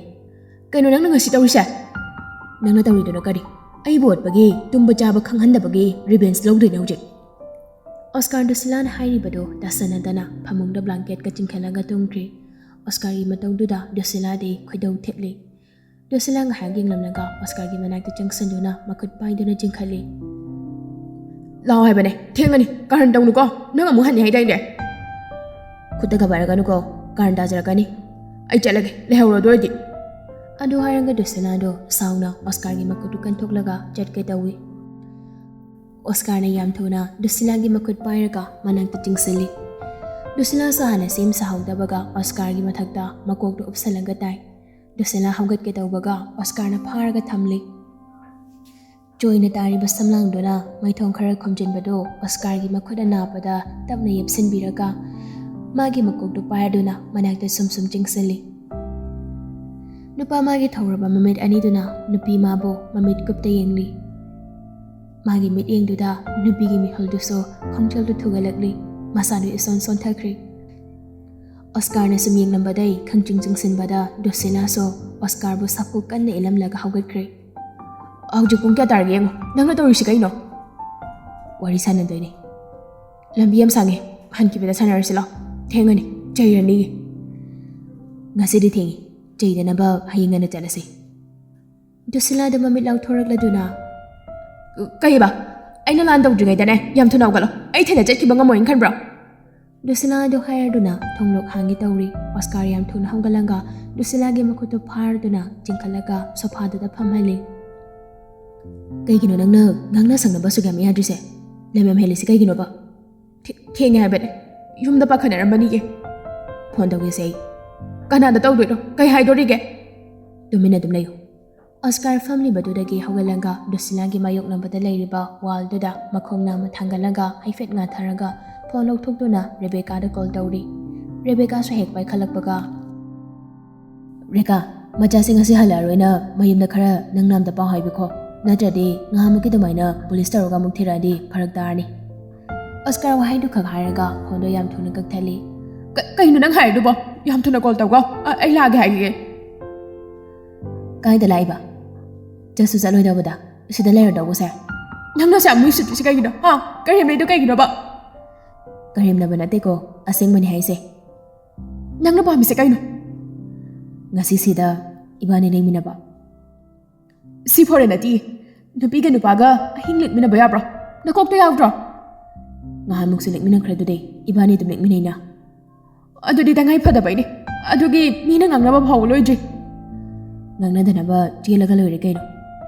ꯀꯩꯅꯣ ꯅꯪꯅ ꯉꯁꯤ ꯇꯧꯔꯤꯁꯦ? ꯅꯪꯅ ꯇꯧꯔꯤꯗꯨꯅ ꯀꯔꯤ? ꯑꯩꯕꯨ ꯑꯣꯠꯄꯒꯤ, ꯇꯨꯝꯕ ꯆꯥꯕ ꯈꯪꯍꯟꯗꯕꯒꯤ revenge ꯂꯧꯗꯣꯏꯅꯦ ꯍꯧꯖꯤꯛ꯫ ꯑꯣꯁꯀꯥꯔ ꯗꯨꯁꯤꯂꯥꯅ ꯍꯥꯏꯔꯤꯕꯗꯣ ꯇꯥꯁꯟꯅꯗꯅ ꯐꯃꯨꯡꯗ blanket-ꯀ ꯆꯤꯡꯈꯠꯂꯒ ꯇꯨꯝꯈ꯭ꯔꯤ꯫ ꯑꯣꯁꯀꯥꯔꯒꯤ ꯃꯇꯧꯗꯨꯗ ꯗꯨꯁꯤꯂꯥꯗꯤ ꯈꯣꯏꯗꯧ ꯊꯤꯠꯂꯤ꯫ ꯗꯨꯁꯤꯂꯥ ꯉꯥꯏꯍꯥꯛ ꯌꯦꯡꯂꯝꯂꯒ ꯑꯣꯁꯀꯥꯔꯒꯤ ꯃꯅꯥꯛꯇ ꯆꯪꯁꯤꯟꯗꯨꯅ ꯃꯈꯨꯠ ꯄꯥꯏꯗꯨꯅ ꯆꯤꯡꯈꯠꯂꯤ꯫ "ꯂꯥꯛꯑꯣ ꯍꯥꯏꯕꯅꯦ, ꯊꯦꯡꯉꯅꯤ, ꯀꯥꯔꯟ ꯇꯧꯅꯨꯀꯣ, ꯅꯪ ꯑꯃꯨꯛ ꯍꯟꯅꯤ ꯍꯥꯏꯗꯥꯏꯅꯦ?" "ꯈꯨꯠꯇꯒ ꯄꯥꯏꯔꯛꯀꯅꯨꯀꯣ, ꯀꯥꯔꯟ ꯇꯥꯖꯔꯛꯀꯅꯤ꯫ ꯑꯩ ꯆꯠꯂꯒꯦ, ꯂꯩꯍꯧꯔꯣ ꯑꯗꯨ ꯑꯣꯏꯔꯗꯤ꯫" ꯑꯗꯨ ꯍꯥꯏꯔꯒ ꯗꯨꯁꯤꯂꯥꯗꯣ ꯁꯥꯎꯅ ꯑꯣꯁꯀꯥꯔꯒꯤ ꯃꯈꯨꯠꯇꯨ ꯀꯟꯊꯣꯛꯂꯒ ꯆꯠꯀꯦ ꯇꯧꯏ꯫ ꯑꯣꯁꯀꯥꯔꯅ ꯌꯥꯝ ꯊꯨꯅ ꯗꯨꯁꯤꯂꯥꯒꯤ ꯃꯈꯨꯠ ꯄꯥꯏꯔꯒ ꯃꯅꯥꯛꯇ ꯆꯤꯡꯁꯤꯜꯂꯤ꯫ ꯗꯨꯁꯤꯂꯥꯁꯨ ꯍꯥꯟꯅ ꯁꯦꯝ ꯁꯥꯍꯧꯗꯕꯒ ꯑꯣꯁꯀꯥꯔꯒꯤ ꯃꯊꯛꯇ ꯃꯀꯣꯛꯇꯨ ꯎꯞꯁꯜꯂꯒ ꯇꯥꯏ꯫ ꯗꯨꯁꯤꯂꯥ ꯍꯧꯒꯠꯀꯦ ꯇꯧꯕꯒ ꯑꯣꯁꯀꯥꯔꯅ ꯐꯥꯔꯒ ꯊꯝꯂꯤ꯫ ꯆꯣꯏꯅ ꯇꯥꯔꯤꯕ ꯁꯝꯂꯥꯡꯗꯨꯅ ꯃꯥꯏꯊꯣꯡ ꯈꯔ ꯈꯨꯝꯖꯤꯟꯕꯗꯨ ꯑꯣꯁꯀꯥꯔꯒꯤ ꯃꯈꯨꯠ ꯑꯅꯥꯕꯗ ꯇꯞꯅ ꯌꯦꯞꯁꯤꯟꯕꯤꯔꯒ ꯃꯥꯒꯤ ꯃꯀꯣꯛꯇꯨ ꯄꯥꯏꯔꯗꯨꯅ ꯃꯅꯥꯛꯇ ꯁꯨꯝ ꯁꯨꯝ ꯆꯤꯡꯁꯤꯜꯂꯤ꯫ ꯅꯨꯄꯥ ꯃꯥꯒꯤ ꯊꯧꯔꯕ ꯃꯃꯤꯠ ꯑꯅꯤꯗꯨꯅ ꯅꯨꯄꯤ ꯃꯥꯕꯨ ꯃꯃꯤꯠ ꯀꯨꯞꯇ ꯌꯦꯡꯂꯤ꯫ ꯃꯥꯒꯤ ꯃꯤꯠꯌꯦꯡꯗꯨꯗ ꯅꯨꯄꯤꯒꯤ ꯃꯤꯍꯨꯜꯗꯨꯁꯨ ꯈꯣꯡꯖꯦꯜꯗꯨ ꯊꯨꯒꯠꯂꯛꯂꯤ꯫ ꯃꯁꯥꯗꯨ ꯏꯁꯣꯟ ꯁꯣꯟꯊꯈ꯭ꯔꯤ꯫ ꯑꯣꯁꯀꯥꯔꯅ ꯁꯨꯝ ꯌꯦꯡꯂꯝꯕꯗꯩ ꯈꯪꯆꯤꯡ ꯆꯤꯡꯁꯤꯟꯕꯗ ꯗꯨꯁꯤꯂꯥꯁꯨ ꯑꯣꯁꯀꯥꯔꯕꯨ ꯁꯥꯐꯨ ꯀꯟꯅ ꯏꯜꯂꯝꯂꯒ ꯍꯧꯒꯠꯈ꯭ꯔꯦ꯫ "ꯍꯧꯖꯤꯛ ꯄꯨꯡ ꯀꯌꯥ ꯇꯥꯔꯒꯦ ꯌꯦꯡꯉꯣ꯫ ꯅꯪꯅ ꯇꯧꯔꯤꯁꯤ ꯀꯩꯅꯣ?" "ꯋꯥꯔꯤ ꯁꯥꯟꯅꯗꯣꯏꯅꯦ꯫ ꯂꯝꯕꯤ ꯌꯥꯝ ꯁꯥꯡꯉꯦ꯫ ꯍꯟꯈꯤꯕꯗ ꯁꯥꯟꯅꯔꯁꯤ ꯂꯥꯎ꯫ ꯊꯦꯡꯉꯅꯤ꯫ ꯆꯩꯔꯅꯤ꯫" "ꯉꯁꯤꯗꯤ ꯊꯦꯡꯉꯤ꯫ ꯆꯩꯗꯅꯕ ꯍꯌꯦꯡ ꯉꯟꯅ ꯆꯠꯂꯁꯤ꯫" ꯗꯨꯁꯤꯂꯥꯗ ꯃꯃꯤꯠ ꯂꯥꯎꯊꯣꯔꯛꯂꯗꯨꯅ, "ꯀꯩꯕ? ꯑꯩꯅ ꯂꯥꯟ ꯇꯧꯗ꯭ꯔꯤꯉꯩꯗꯅꯦ ꯌꯥꯝ ꯊꯨꯅ ꯍꯧꯒꯠꯂꯣ꯫ ꯑꯩ ꯏꯊꯟꯗ ꯆꯠꯈꯤꯕ ꯉꯝꯃꯣꯏꯅ ꯈꯟꯕ꯭ꯔꯣ?" ꯗꯨꯁꯤꯂꯥꯗꯣ ꯍꯥꯏꯔꯗꯨꯅ ꯊꯣꯡꯂꯣꯛ ꯍꯥꯡꯒꯦ ꯇꯧꯔꯤ꯫ ꯑꯣꯁꯀꯥꯔ ꯌꯥꯝ ꯊꯨꯅ ꯍꯧꯒꯠꯂꯒ ꯗꯨꯁꯤꯂꯥꯒꯤ ꯃꯈꯨꯠꯇꯨ ꯐꯥꯔꯗꯨꯅ ꯆꯤꯡꯈꯠꯂꯒ ꯁꯣꯐꯥꯗꯨꯗ ꯐꯝꯍꯜꯂꯤ꯫ "ꯀꯩꯒꯤꯅꯣ ꯅꯪꯅ ꯉꯥꯡꯅ ꯁꯛꯅꯕ ꯑꯁꯨꯛ ꯌꯥꯝ ꯌꯥꯗ꯭ꯔꯤꯁꯦ? ꯂꯝ ꯌꯥꯝ ꯍꯦꯜꯂꯤꯁꯦ ꯀꯩꯒꯤꯅꯣꯕ?" "ꯊꯦ-, ꯊꯦꯡꯉꯦ ꯍꯥꯏꯕꯅꯦ꯫ ꯌꯨꯝꯗ ꯄꯥꯈꯠꯅꯔꯝꯃꯅꯤꯌꯦ꯫" "ꯐꯣꯟ ꯇꯧꯒꯦꯁꯦ ꯑꯩ꯫" "ꯀꯅꯥꯗ ꯇꯧꯗꯣꯏꯅꯣ? ꯀꯩ ꯍꯥꯏꯗꯣꯔꯤꯒꯦ?" "ꯇꯨꯃꯤꯟꯅ ꯑꯗꯨꯝ ꯂꯩꯌꯨ꯫" ꯑꯣꯁꯀꯥꯔ ꯐꯝꯂꯤꯕꯗꯨꯗꯒꯤ ꯍꯧꯒꯠꯂꯒ ꯗꯨꯁꯤꯂꯥꯒꯤ ꯃꯥꯌꯣꯛꯅꯕꯗ ꯂꯩꯔꯤꯕ ꯋꯥꯜꯗꯨꯗ ꯃꯈꯣꯡ ꯅꯥꯝꯃ ꯊꯥꯡꯒꯠꯂꯒ ꯍꯥꯏꯐꯦꯠ ꯉꯥꯊꯔꯒ ꯐꯣꯟ ꯂꯧꯊꯣꯛꯇꯨꯅ ꯔꯦꯕꯦꯀꯥꯗ ꯀꯣꯜ ꯇꯧꯔꯤ꯫ ꯔꯦꯕꯦꯀꯥꯁꯨ ꯍꯦꯛ ꯄꯥꯏꯈꯠꯂꯛꯄꯒ, "ꯔꯦꯀꯥ, ꯃꯆꯥꯁꯤꯡ ꯑꯁꯤ ꯍꯜꯂꯛꯑꯔꯣꯏꯅ ꯃꯌꯨꯝꯗ ꯈꯔ ꯅꯪ ꯅꯥꯝꯗ ꯄꯥꯎ ꯍꯥꯏꯕꯤꯈꯣ꯫ ꯅꯠꯇ꯭ꯔꯗꯤ ꯉꯍꯥꯟꯃꯨꯛꯀꯤ ꯑꯗꯨꯃꯥꯏꯅ ꯄꯨꯂꯤꯁ ꯇꯧꯔꯒ ꯑꯃꯨꯛ ꯊꯤꯔꯛꯑꯗꯤ ꯐꯔꯛ ꯇꯥꯔꯅꯤ꯫ ꯑꯣꯁꯀꯥꯔ ꯋꯥꯍꯩꯗꯨ ꯈꯛ ꯍꯥꯏꯔꯒ ꯐꯣꯟꯗꯣ ꯌꯥꯝ ꯊꯨꯅ ꯀꯛꯊꯠꯂꯤ꯫ "ꯀ-, ꯀꯩꯅꯣ ꯅꯪ ꯍꯥꯏꯔꯤꯗꯨꯕꯣ? ꯌꯥꯝ ꯊꯨꯅ ꯀꯣꯜ ꯇꯧꯀꯣ꯫ ꯑ-, ꯑꯩ ꯂꯥꯛꯑꯒꯦ ꯍꯥꯏꯒꯤꯒꯦ꯫" "ꯀꯥꯏꯗ ꯂꯥꯛꯏꯕ? ꯆꯠꯁꯨ ꯆꯠꯂꯣꯏꯗꯕꯗ ꯁꯤꯗ ꯂꯩꯔꯗꯧꯕꯁꯦ?" "ꯅꯪꯅ ꯁꯤ ꯌꯥꯝ ꯃꯤ ꯎꯁꯤꯠꯇ꯭ꯔꯤꯁꯤ ꯀꯩꯒꯤꯅꯣ? ꯍꯥ? ꯀꯔꯦꯝꯅꯩꯗꯣ ꯀꯩꯒꯤꯅꯣꯕ?" "ꯀꯔꯦꯝꯅꯕ ꯅꯠꯇꯦꯀꯣ, ꯑꯁꯦꯡꯕꯅꯤ ꯍꯥꯏꯁꯦ꯫" "ꯅꯪꯅ ꯄꯥꯝꯃꯤꯁꯦ ꯀꯩꯅꯣ?" "ꯉꯁꯤꯁꯤꯗ ꯏꯕꯥꯅꯤ ꯂꯩꯃꯤꯟꯅꯕ꯫" "ꯁꯤ ꯐꯣꯔꯦꯟ ꯅꯠꯇꯤꯌꯦ꯫ ꯅꯨꯄꯤꯒ ꯅꯨꯄꯥꯒ ꯑꯍꯤꯡ ꯂꯦꯛꯃꯤꯟꯅꯕ ꯌꯥꯕ꯭ꯔꯣ? ꯅꯀꯣꯛꯇ ꯌꯥꯎꯗ꯭ꯔꯣ?" "ꯉꯍꯥꯟꯃꯨꯛꯁꯨ ꯂꯦꯛꯃꯤꯟꯅꯈ꯭ꯔꯦ ꯑꯗꯨꯗꯤ, ꯏꯕꯥꯅꯤ ꯑꯗꯨꯝ ꯂꯦꯛꯃꯤꯟꯅꯩꯅ꯫" "ꯑꯗꯨꯗꯤ ꯇꯉꯥꯏ ꯐꯗꯕꯩꯅꯦ꯫ ꯑꯗꯨꯒꯤ ꯃꯤꯅ ꯉꯥꯡꯅꯕ ꯐꯥꯎꯕ ꯂꯣꯏꯗ꯭ꯔꯤ꯫" "ꯉꯥꯡꯅꯗꯅꯕ ꯆꯦꯜꯂꯒ ꯂꯣꯏꯔꯦ ꯀꯩꯅꯣ꯫"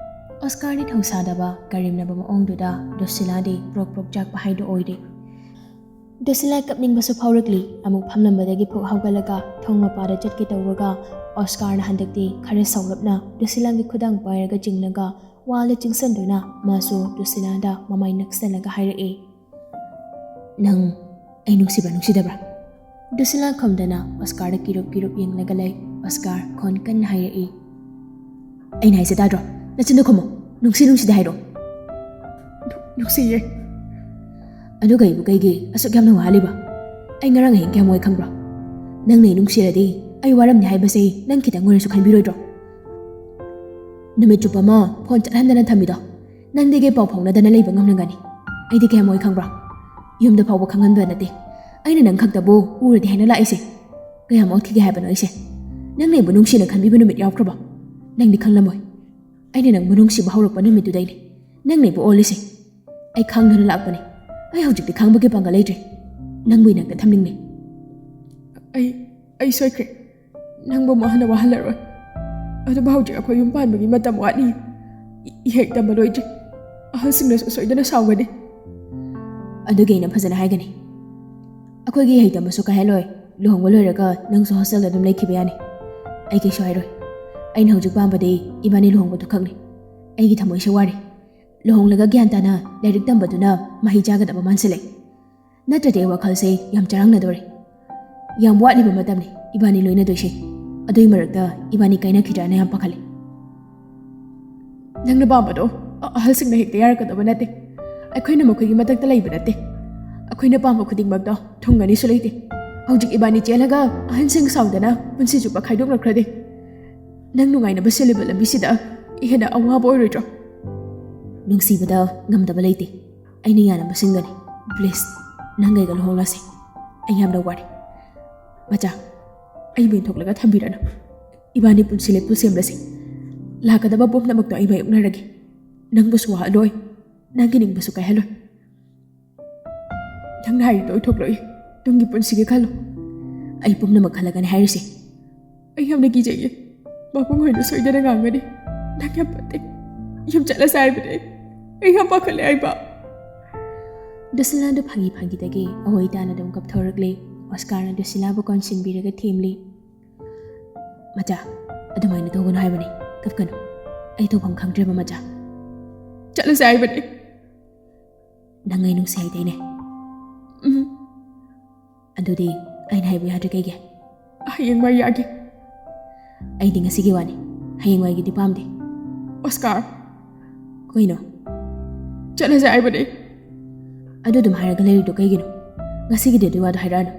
ꯑꯣꯁꯀꯥꯔꯗꯤ ꯊꯧꯁꯥꯗꯕ ꯀꯔꯦꯝꯅꯕ ꯃꯑꯣꯡꯗꯨꯗ ꯗ꯭ꯔꯨꯁꯤꯂꯥꯗꯤ ꯄ꯭ꯔꯣꯛ ꯄ꯭ꯔꯣꯛ ꯆꯥꯛꯄ ꯍꯥꯏꯗꯣ ꯑꯣꯏꯔꯦ꯫ ꯗ꯭ꯔꯨꯁꯤꯂꯥ ꯀꯞꯅꯤꯡꯕꯁꯨ ꯐꯥꯎꯔꯛꯂꯤ꯫ ꯑꯃꯨꯛ ꯐꯝꯂꯝꯕꯗꯒꯤ ꯐꯨꯛ ꯍꯧꯒꯠꯂꯒ ꯊꯣꯡ ꯃꯄꯥꯗ ꯆꯠꯀꯦ ꯇꯧꯕꯒ ꯑꯣꯁꯀꯥꯔꯅ ꯍꯟꯗꯛꯇꯤ ꯈꯔ ꯁꯥꯎꯂꯞꯅ ꯗ꯭ꯔꯨꯁꯤꯂꯥꯒꯤ ꯈꯨꯗꯥꯡ ꯄꯥꯏꯔꯒ ꯆꯤꯡꯂꯒ ꯋꯥꯜꯗ ꯆꯤꯡꯁꯟꯗꯨꯅ ꯃꯥꯁꯨ ꯗ꯭ꯔꯨꯁꯤꯂꯥꯗ ꯃꯃꯥꯏ ꯅꯛꯁꯜꯂꯒ ꯍꯥꯏꯔꯛꯏ, "ꯅꯪ ꯑꯩ ꯅꯨꯡꯁꯤꯕ꯭ꯔꯥ ꯅꯨꯡꯁꯤꯗꯕ꯭ꯔꯥ?" ꯗ꯭ꯔꯨꯁꯤꯂꯥ ꯈꯨꯝꯗꯅ ꯑꯣꯁꯀꯥꯔꯗ ꯀꯤꯔꯨꯞ ꯀꯤꯔꯨꯞ ꯌꯦꯡꯂꯒ ꯂꯩ꯫ ꯑꯣꯁꯀꯥꯔ ꯈꯣꯟ ꯀꯟꯅ ꯍꯥꯏꯔꯛꯏ, "ꯑꯩꯅ ꯍꯥꯏꯁꯦ ꯇꯥꯗ꯭ꯔꯣ? ꯅꯆꯤꯟꯗꯣ ꯈꯨꯝꯃꯣ꯫ ꯅꯨꯡꯁꯤ ꯅꯨꯡꯁꯤꯗꯦ ꯍꯥꯏꯔꯣ?" "ꯅꯨꯡꯁꯤꯌꯦ꯫" "ꯑꯗꯨꯒ ꯑꯩꯕꯨ ꯀꯩꯒꯤ ꯑꯁꯨꯛ ꯌꯥꯝꯅ ꯋꯥꯍꯜꯂꯤꯕ? ꯑꯩ ꯉꯔꯥꯡ ꯑꯍꯤꯡ ꯀꯌꯥꯝ ꯋꯥꯏ ꯈꯪꯕ꯭ꯔꯣ? ꯅꯪꯅ ꯑꯩ ꯅꯨꯡꯁꯤꯔꯗꯤ ꯑꯩ ꯋꯥꯔꯝꯅꯤ ꯍꯥꯏꯕꯁꯦ ꯅꯪ ꯈꯤꯇꯪ ꯑꯣꯏꯔꯁꯨ ꯈꯟꯕꯤꯔꯣꯏꯗ꯭ꯔꯣ? ꯅꯨꯃꯤꯠ ꯆꯨꯞꯄ ꯑꯃ ꯐꯣꯟ ꯆꯠꯍꯟꯗꯅ ꯊꯝꯃꯤꯗꯣ ꯅꯪꯗꯤ ꯑꯩꯒ ꯄꯥꯎ ꯐꯥꯎꯅꯗꯅ ꯂꯩꯕ ꯉꯝꯂꯝꯒꯅꯤ꯫ ꯑꯩꯗꯤ ꯀꯌꯥꯝ ꯋꯥꯏ ꯈꯪꯕ꯭ꯔꯣ? ꯌꯨꯝꯗ ꯐꯥꯎꯕ ꯈꯪꯍꯟꯕ ꯅꯠꯇꯦ, ꯑꯩꯅ ꯅꯪ ꯈꯛꯇꯕꯨ ꯎꯔꯗꯤ ꯍꯥꯏꯅ ꯂꯥꯛꯏꯁꯦ꯫ ꯀꯌꯥꯝ ꯑꯣꯠꯈꯤꯒꯦ ꯍꯥꯏꯕꯅꯣ ꯑꯩꯁꯦ? ꯅꯪꯅ ꯑꯩꯕꯨ ꯅꯨꯡꯁꯤꯅ ꯈꯟꯕꯤꯕ ꯅꯨꯃꯤꯠ ꯌꯥꯎꯈ꯭ꯔꯕꯣ? ꯅꯪꯗꯤ ꯈꯪꯂꯝꯃꯣꯏ꯫ ꯑꯩꯅ ꯅꯪꯕꯨ ꯅꯨꯡꯁꯤꯕ ꯍꯧꯔꯛꯄ ꯅꯨꯃꯤꯠꯇꯨꯗꯩꯅꯦ ꯅꯪꯅ ꯑꯩꯕꯨ ꯑꯣꯜꯂꯤꯁꯦ꯫ ꯑꯩ ꯈꯥꯡꯗꯨꯅ ꯂꯥꯛꯄꯅꯦ꯫ ꯑꯩ ꯍꯧꯖꯤꯛꯇꯤ ꯈꯥꯡꯕꯒꯤ ꯄꯥꯡꯒꯜ ꯂꯩꯇ꯭ꯔꯦ꯫ ꯅꯪꯕꯨ ꯏꯅꯥꯛꯇ ꯊꯝꯅꯤꯡꯉꯦ꯫" "ꯑꯩ, ꯑꯩ ꯁꯣꯏꯈ꯭ꯔꯦ꯫ ꯅꯪꯕꯨ ꯑꯃꯨꯛ ꯍꯟꯅ ꯋꯥꯍꯜꯂꯔꯣꯏ꯫ ꯑꯗꯨꯕꯨ ꯍꯧꯖꯤꯛ ꯑꯩꯈꯣꯏ ꯌꯨꯝ ꯄꯥꯟꯕꯒꯤ ꯃꯇꯝ ꯋꯥꯠꯂꯤ꯫ ꯏ-, ꯏꯍꯩ ꯇꯝꯕ ꯂꯣꯏꯗ꯭ꯔꯤ꯫ ꯑꯍꯜꯁꯤꯡꯅꯁꯨ ꯁꯣꯏꯗꯅ ꯁꯥꯎꯒꯅꯤ꯫" "ꯑꯗꯨꯒꯤ ꯑꯩꯅ ꯐꯖꯅ ꯍꯥꯏꯒꯅꯤ꯫ ꯑꯩꯈꯣꯏꯒꯤ ꯏꯍꯩ ꯇꯝꯕꯁꯨ ꯀꯥꯏꯍꯜꯂꯣꯏ꯫ ꯂꯨꯍꯣꯡꯕ ꯂꯣꯏꯔꯒ ꯅꯪꯁꯨ ꯍꯣꯁꯇꯦꯜꯗ ꯑꯗꯨꯝ ꯂꯩꯈꯤꯕ ꯌꯥꯅꯤ꯫ ꯑꯩ ꯀꯩꯁꯨ ꯍꯥꯏꯔꯣꯏ꯫ ꯑꯩꯅ ꯍꯧꯖꯤꯛ ꯄꯥꯝꯕꯗꯤ ꯏꯕꯥꯅꯤ ꯂꯨꯍꯣꯡꯕꯗꯨ ꯈꯛꯅꯤ꯫ ꯑꯩꯒꯤ ꯊꯃꯣꯏꯁꯦ ꯋꯥꯔꯦ꯫ ꯂꯨꯍꯣꯡꯂꯒ ꯒ꯭ꯌꯥꯟ ꯇꯥꯅ ꯂꯥꯏꯔꯤꯛ ꯇꯝꯕꯗꯨꯅ ꯃꯍꯩ ꯆꯥꯒꯗꯕ ꯃꯥꯟꯁꯤꯜꯂꯦ꯫ ꯅꯠꯇ꯭ꯔꯗꯤ ꯑꯩ ꯋꯥꯈꯜꯁꯦ ꯌꯥꯝ ꯆꯔꯥꯡꯅꯗꯣꯔꯦ꯫ ꯌꯥꯝ ꯋꯥꯠꯂꯤꯕ ꯃꯇꯝꯅꯤ ꯏꯕꯥꯅꯤ ꯂꯣꯏꯅꯗꯣꯏꯁꯦ꯫ ꯑꯗꯨꯏ ꯃꯔꯛꯇ ꯏꯕꯥꯅꯤ ꯀꯥꯏꯅꯈꯤꯗ꯭ꯔꯥꯅ ꯌꯥꯝ ꯄꯥꯈꯠꯂꯦ꯫" ꯅꯪꯅ ꯄꯥꯝꯕꯗꯣ ꯑ- ꯑꯍꯜꯁꯤꯡꯅ ꯍꯦꯛꯇ ꯌꯥꯔꯛꯀꯗꯕ ꯅꯠꯇꯦ꯫ ꯑꯩꯈꯣꯏꯅ ꯃꯈꯣꯏꯒꯤ ꯃꯊꯛꯇ ꯂꯩꯕ ꯅꯠꯇꯦ꯫ ꯑꯩꯈꯣꯏꯅ ꯄꯥꯝꯕ ꯈꯨꯗꯤꯡꯃꯛꯇꯣ ꯊꯨꯡꯒꯅꯤꯁꯨ ꯂꯩꯇꯦ꯫ ꯍꯧꯖꯤꯛ ꯏꯕꯥꯅꯤ ꯆꯦꯜꯂꯒ ꯑꯍꯟꯁꯤꯡ ꯁꯥꯎꯗꯅ ꯄꯨꯟꯁꯤ ꯆꯨꯞꯄ ꯈꯥꯏꯗꯣꯛꯅꯈ꯭ꯔꯗꯤ, ꯅꯪ ꯅꯨꯡꯉꯥꯏꯅꯕ ꯁꯤꯜꯂꯤꯕ ꯂꯝꯕꯤꯁꯤꯗ ꯍꯦꯟꯅ ꯑꯋꯥꯕ ꯑꯣꯏꯔꯣꯏꯗ꯭ꯔꯣ? ꯅꯨꯡꯁꯤꯕꯗ ꯉꯝꯗꯕ ꯂꯩꯇꯦ꯫ ꯑꯩꯅ ꯌꯥꯅꯕ ꯁꯤꯟꯒꯅꯤ꯫ ꯄ꯭ꯂꯤꯖ, ꯅꯪ ꯑꯩꯒ ꯂꯨꯍꯣꯡꯂꯁꯤ꯫ ꯑꯩ ꯌꯥꯝꯅ ꯋꯥꯔꯦ꯫ ꯃꯆꯥ, ꯑꯩꯕꯨ ꯏꯟꯊꯣꯛꯂꯒ ꯊꯝꯕꯤꯔꯅꯨ꯫ ꯏꯕꯥꯅꯤ ꯄꯨꯟꯁꯤ ꯂꯦꯞꯄꯨ ꯁꯦꯝꯂꯁꯤ꯫ ꯂꯥꯛꯀꯗꯕ ꯄꯨꯝꯅꯃꯛꯇꯣ ꯑꯩ ꯃꯥꯌꯣꯛꯅꯔꯒꯦ꯫ ꯅꯪꯕꯨꯁꯨ ꯋꯥꯍꯜꯂꯣꯏ, ꯅꯪꯒꯤ ꯅꯤꯡꯕꯁꯨ ꯀꯥꯏꯍꯜꯂꯣꯏ꯫ ꯅꯪꯅ ꯍꯥꯏꯔꯤꯗꯣ ꯑꯣꯏꯊꯣꯛꯂꯣꯏ꯫ ꯇꯨꯡꯒꯤ ꯄꯨꯟꯁꯤꯒꯤ ꯈꯜꯂꯣ꯫ ꯑꯩ ꯄꯨꯝꯅꯃꯛ ꯈꯜꯂꯒꯅꯤ ꯍꯥꯏꯔꯤꯁꯦ꯫ ꯑꯩ ꯌꯥꯝꯅ ꯀꯤꯖꯩꯌꯦ꯫ ꯃꯄꯨꯡ ꯑꯣꯏꯅ ꯁꯣꯏꯗꯅ ꯉꯥꯡꯒꯅꯤ꯫ ꯅꯪ ꯌꯥꯝ ꯐꯠꯇꯦ꯫ ꯌꯨꯝ ꯆꯠꯂꯁꯦ ꯍꯥꯏꯕꯅꯦ꯫ ꯑꯩ ꯌꯥꯝ ꯄꯥꯈꯠꯂꯦ ꯍꯥꯏꯕ꯫ ꯗꯨꯁꯤꯂꯥꯗꯨ ꯐꯥꯒꯤ ꯐꯥꯒꯤꯗꯒꯤ ꯑꯑꯣꯏ ꯇꯥꯅ ꯑꯗꯨꯝ ꯀꯞꯊꯣꯔꯛꯂꯦ꯫ ꯑꯣꯁꯀꯥꯔꯅ ꯗꯨꯁꯤꯂꯥꯕꯨ ꯀꯣꯟꯁꯤꯟꯕꯤꯔꯒ ꯊꯦꯝꯂꯤ꯫ ꯃꯆꯥ, ꯑꯗꯨꯃꯥꯏꯅ ꯇꯧꯒꯅꯨ ꯍꯥꯏꯕꯅꯤ꯫ ꯀꯞꯀꯅꯨ꯫ ꯑꯩ ꯇꯧꯐꯝ ꯈꯪꯗ꯭ꯔꯦꯕ, ꯃꯆꯥ꯫ ꯆꯠꯂꯁꯦ ꯍꯥꯏꯕꯅꯤ꯫ ꯅꯪ ꯑꯩ ꯅꯨꯡꯁꯤ ꯍꯥꯏꯗꯥꯏꯅꯦ? ꯎꯝ꯫ ꯑꯗꯨꯗꯤ ꯑꯩꯅ ꯍꯥꯏꯕ ꯌꯥꯗ꯭ꯔꯤ ꯀꯩꯒꯤ? ꯍꯌꯦꯡ ꯃꯥ ꯌꯥꯒꯦ꯫ ꯑꯩꯗꯤ ꯉꯁꯤꯒꯤ ꯋꯥꯅꯤ, ꯍꯌꯦꯡꯋꯥꯏꯒꯤꯗꯤ ꯄꯥꯝꯗꯦ꯫ ꯑꯣꯁꯀꯥꯔ꯫ ꯀꯩꯅꯣ? ꯆꯠꯂꯁꯦ ꯍꯥꯏꯕꯅꯦ꯫ ꯑꯗꯨ ꯑꯗꯨꯝ ꯍꯥꯏꯔꯒ ꯂꯩꯔꯤꯗꯣ ꯀꯩꯒꯤꯅꯣ? ꯉꯁꯤꯒꯤꯗꯤ ꯑꯗꯨ ꯋꯥꯗꯣ ꯍꯥꯏꯔꯛꯑꯅꯨ꯫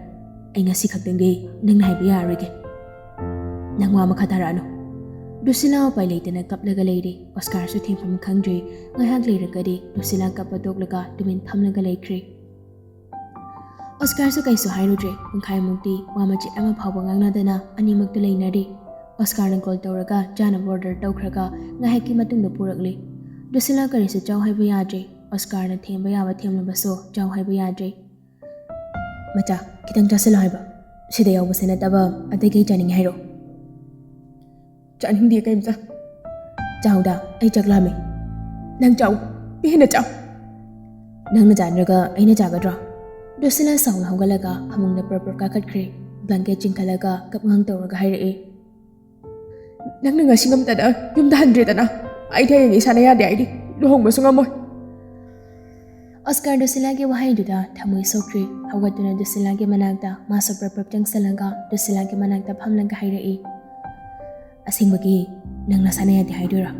ꯑꯩ ꯉꯁꯤ ꯈꯛꯇꯪꯗꯤ ꯅꯪꯅ ꯍꯥꯏꯕ ꯌꯥꯔꯔꯣꯏꯒꯦ꯫ ꯅꯪ ꯋꯥ ꯃꯈꯥ ꯇꯥꯔꯛꯑꯅꯨ꯫ ꯗꯨꯁꯤꯂꯥ ꯎꯄꯥꯏ ꯂꯩꯇꯅ ꯀꯞꯂꯒ ꯂꯩꯔꯦ꯫ ꯑꯣꯁꯀꯥꯔꯁꯨ ꯊꯦꯝꯐꯝ ꯈꯪꯗ꯭ꯔꯦ꯫ ꯉꯥꯏꯍꯥꯛ ꯂꯩꯔꯒꯗꯤ ꯗꯨꯁꯤꯂꯥ ꯀꯞꯄ ꯇꯣꯛꯂꯒ ꯇꯨꯃꯤꯟ ꯐꯝꯂꯒ ꯂꯩꯈ꯭ꯔꯦ꯫ ꯑꯣꯁꯀꯥꯔꯁꯨ ꯀꯩꯁꯨ ꯍꯥꯏꯔꯨꯗ꯭ꯔꯦ꯫ ꯄꯨꯡꯈꯥꯏꯃꯨꯛꯇꯤ ꯋꯥ ꯃꯆꯦꯠ ꯑꯃ ꯐꯥꯎꯕ ꯉꯥꯡꯅꯗꯅ ꯑꯅꯤꯃꯛꯇ ꯂꯩꯅꯔꯤ꯫ ꯑꯣꯁꯀꯥꯔꯅ ꯀꯣꯜ ꯇꯧꯔꯒ ꯆꯥꯅꯕ ꯑꯣꯔꯗꯔ ꯇꯧꯈ꯭ꯔꯒ ꯉꯥꯏꯍꯥꯛꯀꯤ ꯃꯇꯨꯡꯗ ꯄꯨꯔꯛꯂꯤ꯫ ꯗꯨꯁꯤꯂꯥ ꯀꯔꯤꯁꯨ ꯆꯥꯎ ꯍꯥꯏꯕ ꯌꯥꯗ꯭ꯔꯦ꯫ ꯑꯣꯁꯀꯥꯔꯅ ꯊꯦꯝꯕ ꯌꯥꯕ ꯊꯦꯝꯂꯕꯁꯨ ꯆꯥꯎ ꯍꯥꯏꯕ ꯌꯥꯗ꯭ꯔꯦ꯫ ꯃꯆꯥ, ꯈꯤꯇꯪ ꯆꯥꯁꯤꯜꯂꯣ ꯍꯥꯏꯕ꯫ ꯁꯤꯗ ꯌꯥꯎꯕꯁꯦ ꯅꯠꯇꯕ ꯑꯇꯩ ꯀꯩ ꯆꯥꯅꯤꯡꯉꯤ ꯍꯥꯏꯔꯣ? ꯆꯥꯅꯤꯡꯗꯦ ꯀꯩꯝꯇ꯫ ꯆꯥꯎꯗ, ꯑꯩ ꯆꯥꯛ ꯂꯥꯝꯃꯦ꯫ ꯅꯪ ꯆꯥꯎ, ꯄꯦꯟꯅ ꯆꯥꯎ꯫ ꯅꯪꯅ ꯆꯥꯗ꯭ꯔꯒ ꯑꯩꯅ ꯆꯥꯒꯗ꯭ꯔꯣ? ꯗꯨꯁꯤꯂꯥ ꯁꯥꯎꯅ ꯍꯧꯒꯠꯂꯒ ꯐꯃꯨꯡꯗ ꯄ꯭ꯔꯞ ꯄ꯭ꯔꯞ ꯀꯥꯈꯠꯈ꯭ꯔꯦ꯫ ꯕ꯭ꯂꯥꯡꯀꯦꯠ ꯆꯤꯡꯈꯠꯂꯒ ꯀꯞꯉꯥꯡ ꯇꯧꯔꯒ ꯍꯥꯏꯔꯛꯑꯦ꯫ ꯅꯪꯅ ꯉꯁꯤ ꯉꯝꯇꯅ ꯌꯨꯝꯗ ꯍꯟꯗ꯭ꯔꯦꯗꯅ, ꯑꯩꯗꯤ ꯍꯌꯦꯡ ꯏꯁꯥꯅ ꯌꯥꯗꯦ ꯍꯥꯏꯗꯤ ꯂꯨꯍꯣꯡꯕꯁꯨ ꯉꯝꯃꯣꯏ꯫ ꯑꯣꯁꯀꯥꯔ ꯗꯨꯁꯤꯂꯥꯒꯤ ꯋꯥꯍꯩꯗꯨꯗ ꯊꯃꯣꯏ ꯁꯣꯛꯈ꯭ꯔꯦ꯫ ꯍꯧꯒꯠꯇꯨꯅ ꯗꯨꯁꯤꯂꯥꯒꯤ ꯃꯅꯥꯛꯇ ꯃꯥꯁꯨ ꯄ꯭ꯔꯞ ꯄ꯭ꯔꯞ ꯆꯪꯁꯤꯜꯂꯒ ꯗꯨꯁꯤꯂꯥꯒꯤ ꯃꯅꯥꯛꯇ ꯐꯝꯂꯒ ꯍꯥꯏꯔꯛꯏ, "ꯑꯁꯦꯡꯕꯒꯤ ꯅꯪ ꯅꯁꯥꯅ ꯌꯥꯗꯦ ꯍꯥꯏꯗꯣꯏꯔꯥ?"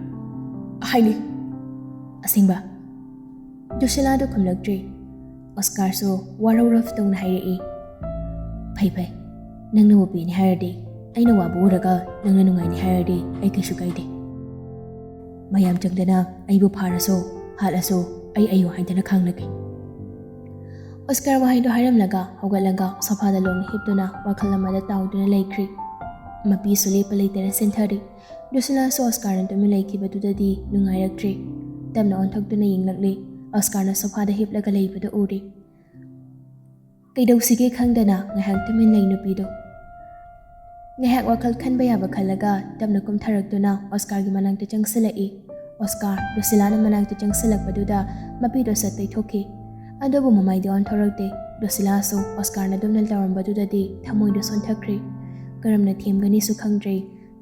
ꯍꯥꯏꯅꯤ꯫ ꯑꯁꯦꯡꯕ? ꯗꯨꯁꯤꯂꯥꯗꯣ ꯈꯨꯝꯂꯛꯇ꯭ꯔꯤ꯫ ꯑꯣꯁꯀꯥꯔꯁꯨ ꯋꯥꯔꯧꯔꯞ ꯇꯧꯅ ꯍꯥꯏꯔꯛꯏ, "ꯐꯩ ꯐꯩ, ꯅꯪꯅꯕꯨ ꯄꯦꯅꯤ ꯍꯥꯏꯔꯗꯤ, ꯑꯩꯅ ꯋꯥꯕ ꯎꯔꯒ ꯅꯪꯅ ꯅꯨꯡꯉꯥꯏꯅꯤ ꯍꯥꯏꯔꯗꯤ ꯑꯩ ꯀꯩꯁꯨ ꯀꯥꯏꯗꯦ꯫ ꯃꯌꯥꯝ ꯆꯪꯗꯅ ꯑꯩꯕꯨ ꯐꯥꯔꯁꯨ ꯍꯥꯠꯂꯁꯨ ꯑꯩ ꯑꯩꯌꯨ ꯍꯥꯏꯗꯅ ꯈꯥꯡꯂꯒꯦ꯫" ꯑꯣꯁꯀꯥꯔ ꯋꯥꯍꯩꯗꯣ ꯍꯥꯏꯔꯝꯂꯒ ꯍꯧꯒꯠꯂꯒ ꯁꯣꯐꯥꯗ ꯂꯣꯡꯅ ꯍꯤꯞꯇꯨꯅ ꯋꯥꯈꯜ ꯑꯃꯗ ꯇꯥꯎꯗꯨꯅ ꯂꯩꯈ꯭ꯔꯤ꯫ ꯃꯄꯤꯁꯨ ꯂꯦꯞꯄ ꯂꯩꯇꯅ ꯆꯦꯟꯊꯔꯤ꯫ ꯗꯨꯁꯤꯂꯥꯁꯨ ꯑꯣꯁꯀꯥꯔꯅ ꯇꯨꯃꯤꯟ ꯂꯩꯈꯤꯕꯗꯨꯗꯗꯤ ꯅꯨꯡꯉꯥꯏꯔꯛꯇ꯭ꯔꯤ꯫ ꯇꯞꯅ ꯑꯣꯟꯊꯣꯛꯇꯨꯅ ꯌꯦꯡꯂꯛꯂꯤ꯫ ꯑꯣꯁꯀꯥꯔꯅ ꯁꯣꯐꯥꯗ ꯍꯤꯞꯂꯒ ꯂꯩꯕꯗꯨ ꯎꯔꯤ꯫ ꯀꯩꯗꯧꯁꯤꯒꯦ ꯈꯪꯗꯅ ꯉꯥꯏꯍꯥꯛ ꯇꯨꯃꯤꯟ ꯂꯩ ꯅꯨꯄꯤꯗꯨ꯫ ꯉꯥꯏꯍꯥꯛ ꯋꯥꯈꯜ ꯈꯟꯕ ꯌꯥꯕ ꯈꯜꯂꯒ ꯇꯞꯅ ꯀꯨꯝꯊꯔꯛꯇꯨꯅ ꯑꯣꯁꯀꯥꯔꯒꯤ ꯃꯅꯥꯛꯇ ꯆꯪꯁꯤꯜꯂꯛꯏ꯫ ꯑꯣꯁꯀꯥꯔ ꯗꯨꯁꯤꯂꯥꯅ ꯃꯅꯥꯛꯇ ꯆꯪꯁꯤꯜꯂꯛꯄꯗꯨꯗ ꯃꯄꯤꯗꯣ ꯁꯠ ꯇꯩꯊꯣꯛꯈꯤ꯫ ꯑꯗꯨꯕꯨ ꯃꯃꯥꯏꯗꯤ ꯑꯣꯟꯊꯣꯔꯛꯇꯦ꯫ ꯗꯨꯁꯤꯂꯥꯁꯨ ꯑꯣꯁꯀꯥꯔꯅ ꯑꯗꯨꯝꯅ ꯇꯧꯔꯝꯕꯗꯨꯗꯗꯤ ꯊꯃꯣꯏꯗꯣ ꯁꯣꯟꯊꯈ꯭ꯔꯦ꯫ ꯀꯔꯝꯅ ꯊꯦꯝꯒꯅꯤꯁꯨ ꯈꯪꯗ꯭ꯔꯦ꯫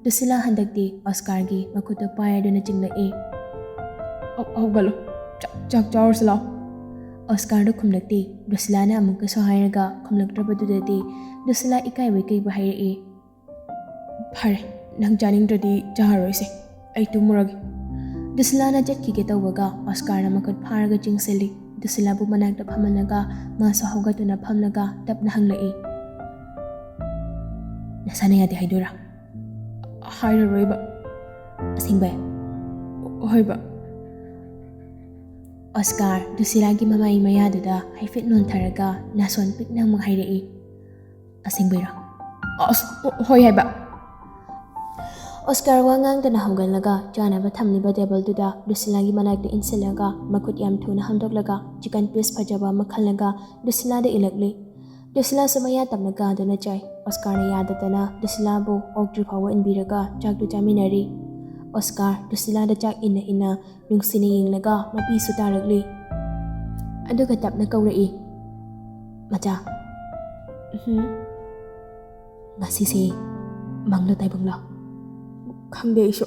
ꯗꯨꯁꯤꯂꯥ ꯍꯟꯗꯛꯇꯤ ꯑꯣꯁꯀꯥꯔꯒꯤ ꯃꯈꯨꯠꯇꯣ ꯄꯥꯏꯔꯗꯨꯅ ꯆꯤꯡꯂꯛꯏ꯫ "ꯍꯧ-, ꯍꯧꯒꯠꯂꯣ꯫ ꯆꯥꯛ, ꯆꯥꯛ ꯆꯥꯔꯨꯁꯤ ꯂꯥꯎ꯫" ꯑꯣꯁꯀꯥꯔꯗꯣ ꯈꯨꯝꯂꯛꯇꯦ꯫ ꯗꯨꯁꯤꯂꯥꯅ ꯑꯃꯨꯛꯀꯁꯨ ꯍꯥꯏꯔꯒ ꯈꯨꯝꯂꯛꯇ꯭ꯔꯕꯗꯨꯗꯗꯤ ꯗꯨꯁꯤꯂꯥ ꯏꯀꯥꯏꯕꯣꯏ ꯀꯩꯕꯣꯏ ꯍꯥꯏꯔꯛꯏ, "ꯐꯔꯦ, ꯅꯪ ꯆꯥꯅꯤꯡꯗ꯭ꯔꯗꯤ ꯆꯥꯔꯔꯣꯏꯁꯦ꯫ ꯑꯩ ꯇꯨꯝꯃꯨꯔꯒꯦ꯫" ꯗꯨꯁꯤꯂꯥꯅ ꯆꯠꯈꯤꯒꯦ ꯇꯧꯕꯒ ꯑꯣꯁꯀꯥꯔꯅ ꯃꯈꯨꯠ ꯐꯥꯔꯒ ꯆꯤꯡꯁꯤꯜꯂꯤ꯫ ꯗꯨꯁꯤꯂꯥꯕꯨ ꯃꯅꯥꯛꯇ ꯐꯝꯍꯜꯂꯒ ꯃꯥꯁꯨ ꯍꯧꯒꯠꯇꯨꯅ ꯐꯝꯂꯒ ꯇꯞꯅ ꯍꯪꯂꯛꯏ, "ꯅꯁꯥꯅ ꯌꯥꯗꯦ ꯍꯥꯏꯗꯣꯏꯔꯥ?" "ꯍꯥꯏꯔꯔꯣꯏꯕ꯫" "ꯑꯁꯦꯡꯕꯩ?" "ꯍꯣꯏꯕ꯫" ꯑꯣꯁꯀꯥꯔ ꯗꯨꯁꯤꯂꯥꯒꯤ ꯃꯃꯥꯏ ꯃꯌꯥꯗꯨꯗ ꯍꯥꯏꯐꯦꯠ ꯅꯣꯟꯊꯔꯒ ꯅꯥꯁꯣꯟ ꯄꯤꯛꯅ ꯑꯃꯨꯛ ꯍꯥꯏꯔꯛꯏ, "ꯑꯁꯦꯡꯕꯩꯔꯣ?" "ꯑꯁ, ꯍꯣꯏ ꯍꯥꯏꯕ꯫" ꯑꯣꯁꯀꯥꯔ ꯋꯥ ꯉꯥꯡꯗꯅ ꯍꯧꯒꯠꯂꯒ ꯆꯥꯅꯕ ꯊꯝꯂꯤꯕ ꯇꯦꯕꯜꯗꯨꯗ ꯗꯨꯁꯤꯂꯥꯒꯤ ꯃꯅꯥꯛꯇ ꯏꯟꯁꯤꯜꯂꯒ ꯃꯈꯨꯠ ꯌꯥꯝ ꯊꯨꯅ ꯍꯥꯝꯗꯣꯛꯂꯒ ꯆꯤꯀꯟ ꯄꯤꯁ ꯐꯖꯕ ꯑꯃ ꯈꯜꯂꯒ ꯗꯨꯁꯤꯂꯥꯗ ꯏꯜꯂꯛꯂꯤ꯫ ꯗꯨꯁꯤꯂꯥꯁꯨ ꯃꯌꯥ ꯇꯞꯅ ꯀꯥꯗꯨꯅ ꯆꯥꯏ꯫ ꯑꯣꯁꯀꯥꯔꯅ ꯌꯥꯗꯗꯅ ꯗꯨꯁꯤꯂꯥꯕꯨ ꯑꯣꯛꯇ꯭ꯔꯤ ꯐꯥꯎꯕ ꯏꯟꯕꯤꯔꯒ ꯆꯥꯛꯇꯨ ꯆꯥꯃꯤꯟꯅꯔꯤ꯫ ꯑꯣꯁꯀꯥꯔ ꯗꯨꯁꯤꯂꯥꯗ ꯆꯥꯛ ꯏꯟꯅ ꯏꯟꯅ ꯅꯨꯡꯁꯤꯅ ꯌꯦꯡꯂꯒ ꯃꯄꯤꯁꯨ ꯇꯥꯔꯛꯂꯤ꯫ ꯑꯗꯨꯒ ꯇꯞꯅ ꯀꯧꯔꯛꯏ, "ꯃꯆꯥ꯫" "ꯎꯝ?" "ꯉꯁꯤꯁꯦ ꯃꯪꯂꯣ ꯇꯥꯏꯕꯪꯂꯣ?" "ꯈꯪꯗꯦ ꯑꯩꯁꯨ꯫"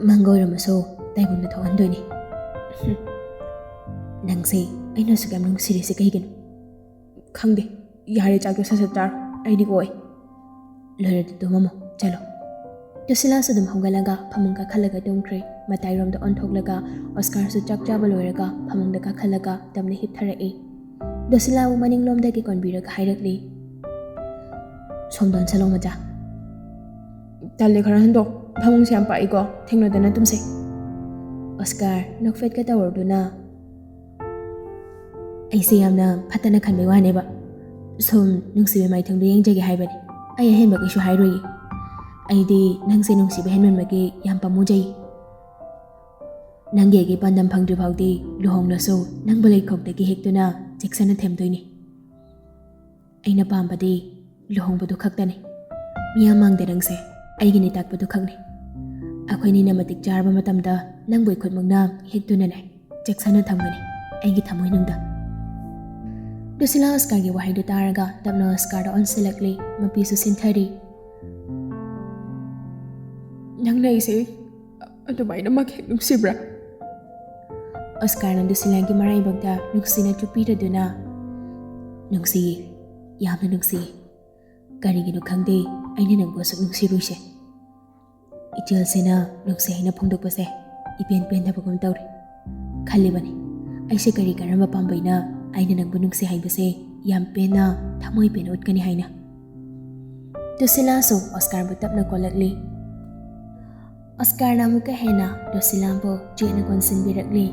"ꯃꯪꯒ ꯑꯣꯏꯔꯝꯃꯁꯨ ꯇꯥꯏꯕꯪꯗ ꯊꯣꯛꯍꯟꯗꯣꯏꯅꯤ꯫" "ꯎꯝ꯫ ꯅꯪꯁꯦ ꯑꯩꯅ ꯑꯁꯨꯛ ꯌꯥꯝ ꯅꯨꯡꯁꯤꯔꯤꯁꯦ ꯀꯩꯒꯤꯅꯣ?" "ꯈꯪꯗꯦ꯫ ꯌꯥꯔꯦ, ꯆꯥꯛꯇꯣ ꯁꯠ ꯁꯠ ꯆꯥꯔꯣ, ꯑꯩꯗꯤ ꯀꯣꯏ꯫ ꯂꯣꯏꯔꯗꯤ ꯇꯨꯝꯃꯝꯃꯣ, ꯆꯠꯂꯣ꯫" ꯗꯨꯁꯤꯂꯥꯁꯨ ꯑꯗꯨꯝ ꯍꯧꯒꯠꯂꯒ ꯐꯃꯨꯡ ꯀꯥꯈꯠꯂꯒ ꯇꯨꯝꯈ꯭ꯔꯦ꯫ ꯃꯇꯥꯏꯔꯣꯝꯗ ꯑꯣꯟꯊꯣꯛꯂꯒ ꯑꯣꯁꯀꯥꯔꯁꯨ ꯆꯥꯛ ꯆꯥꯕ ꯂꯣꯏꯔꯒ ꯐꯃꯨꯡꯗ ꯀꯥꯈꯠꯂꯒ ꯇꯞꯅ ꯍꯤꯞꯊꯔꯛꯏ꯫ ꯗꯨꯁꯤꯂꯥꯕꯨ ꯃꯅꯤꯡꯂꯣꯝꯗꯒꯤ ꯀꯣꯟꯕꯤꯔꯒ ꯍꯥꯏꯔꯛꯂꯤ, "ꯁꯣꯝꯗ ꯑꯣꯟꯁꯜꯂꯣ ꯃꯆꯥ꯫ ꯇꯜꯂꯦ, ꯈꯔ ꯍꯟꯗꯣꯛ꯫ ꯐꯃꯨꯡꯁꯦ ꯌꯥꯝ ꯄꯥꯛꯏꯀꯣ, ꯊꯦꯡꯅꯗꯅ ꯇꯨꯝꯁꯦ꯫" ꯑꯣꯁꯀꯥꯔ ꯅꯣꯛꯐꯦꯠꯀ ꯇꯧꯔꯗꯨꯅ, "ꯑꯩꯁꯦ ꯌꯥꯝꯅ ꯐꯠꯇꯅ ꯈꯟꯕꯩ ꯋꯥꯅꯦꯕ꯫ ꯁꯨꯝ ꯅꯨꯡꯁꯤꯕꯩ ꯃꯥꯏꯊꯣꯡꯗꯣ ꯌꯦꯡꯖꯒꯦ ꯍꯥꯏꯕꯅꯤ꯫ ꯑꯩ ꯑꯍꯦꯟꯕ ꯀꯩꯁꯨ ꯍꯥꯏꯔꯣꯏꯌꯦ꯫ ꯑꯩꯗꯤ ꯅꯪꯁꯦ ꯅꯨꯡꯁꯤꯕ ꯍꯦꯟꯃꯟꯕꯒꯤ ꯌꯥꯝ ꯄꯥꯝꯃꯨꯖꯩ꯫ ꯅꯪꯒꯤ ꯑꯩꯒꯤ ꯄꯥꯟꯗꯝ ꯐꯪꯗ꯭ꯔꯤ ꯐꯥꯎꯗꯤ ꯂꯨꯍꯣꯡꯂꯁꯨ ꯅꯪꯕꯨ ꯂꯩꯈꯣꯛꯇꯒꯤ ꯍꯦꯛꯇꯨꯅ ꯆꯦꯛꯁꯟꯅ ꯊꯦꯝꯗꯣꯏꯅꯤ꯫ ꯑꯩꯅ ꯄꯥꯝꯕꯗꯤ ꯂꯨꯍꯣꯡꯕꯗꯨ ꯈꯛꯇꯅꯤ꯫ ꯃꯤꯌꯥꯝ ꯃꯥꯡꯗ ꯅꯪꯁꯦ ꯑꯩꯒꯤꯅꯤ ꯇꯥꯛꯄꯗꯨ ꯈꯛꯅꯤ꯫ ꯑꯩꯈꯣꯏꯅꯤꯅ ꯃꯇꯤꯛ ꯆꯥꯔꯕ ꯃꯇꯝꯗ ꯅꯪꯕꯨ ꯑꯩ ꯈꯨꯠꯃꯛꯅ ꯍꯦꯛꯇꯨꯅꯅꯦ ꯆꯦꯛꯁꯟꯅ ꯊꯝꯒꯅꯤ ꯑꯩꯒꯤ ꯊꯃꯣꯏꯅꯨꯡꯗ꯫" ꯗꯨꯁꯤꯂꯥ ꯑꯣꯁꯀꯥꯔꯒꯤ ꯋꯥꯍꯩꯗꯨ ꯇꯥꯔꯒ ꯇꯞꯅ ꯑꯣꯁꯀꯥꯔꯗ ꯑꯣꯟꯁꯤꯜꯂꯛꯂꯤ꯫ ꯃꯄꯤꯁꯨ ꯁꯤꯟꯊꯔꯤ꯫ "ꯅꯪꯅ ꯑꯩꯁꯦ ꯑꯗꯨꯃꯥꯏꯅꯃꯛ ꯍꯦꯛ ꯅꯨꯡꯁꯤꯕ꯭ꯔꯥ?" ꯑꯣꯁꯀꯥꯔꯅ ꯗꯨꯁꯤꯂꯥꯒꯤ ꯃꯔꯥꯏꯕꯛꯇ ꯅꯨꯡꯁꯤꯅ ꯆꯨꯞꯄꯤꯔꯗꯨꯅ, "ꯅꯨꯡꯁꯤꯌꯦ, ꯌꯥꯝꯅ ꯅꯨꯡꯁꯤꯌꯦ꯫ ꯀꯔꯤꯒꯤꯅꯣ ꯈꯪꯗꯦ ꯑꯩꯅ ꯅꯪꯕꯨ ꯑꯁꯨꯛ ꯅꯨꯡꯁꯤꯔꯨꯏꯁꯦ꯫ ꯏꯆꯦꯜꯁꯤꯅ ꯅꯨꯡꯁꯤ ꯍꯥꯏꯅ ꯐꯣꯡꯗꯣꯛꯄꯁꯦ ꯏꯄꯦꯟ ꯄꯦꯟꯗꯕꯒꯨꯝ ꯇꯧꯔꯦ꯫ ꯈꯜꯂꯤꯕꯅꯤ ꯑꯩꯁꯦ ꯀꯔꯤ ꯀꯔꯝꯕ ꯄꯥꯝꯕꯩꯅ ꯑꯩꯅ ꯅꯪꯕꯨ ꯅꯨꯡꯁꯤ ꯍꯥꯏꯕꯁꯦ ꯌꯥꯝ ꯄꯦꯟꯅ, ꯊꯃꯣꯏ ꯄꯦꯟꯅ ꯎꯠꯀꯅꯤ ꯍꯥꯏꯅ꯫" ꯗꯨꯁꯤꯂꯥꯁꯨ ꯑꯣꯁꯀꯥꯔꯕꯨ ꯇꯞꯅ ꯀꯣꯜꯂꯛꯂꯤ꯫ ꯑꯣꯁꯀꯥꯔꯅ ꯑꯃꯨꯛꯀ ꯍꯦꯟꯅ ꯗꯨꯁꯤꯂꯥꯕꯨ ꯆꯦꯠꯅ ꯀꯣꯟꯁꯤꯟꯕꯤꯔꯛꯂꯤ꯫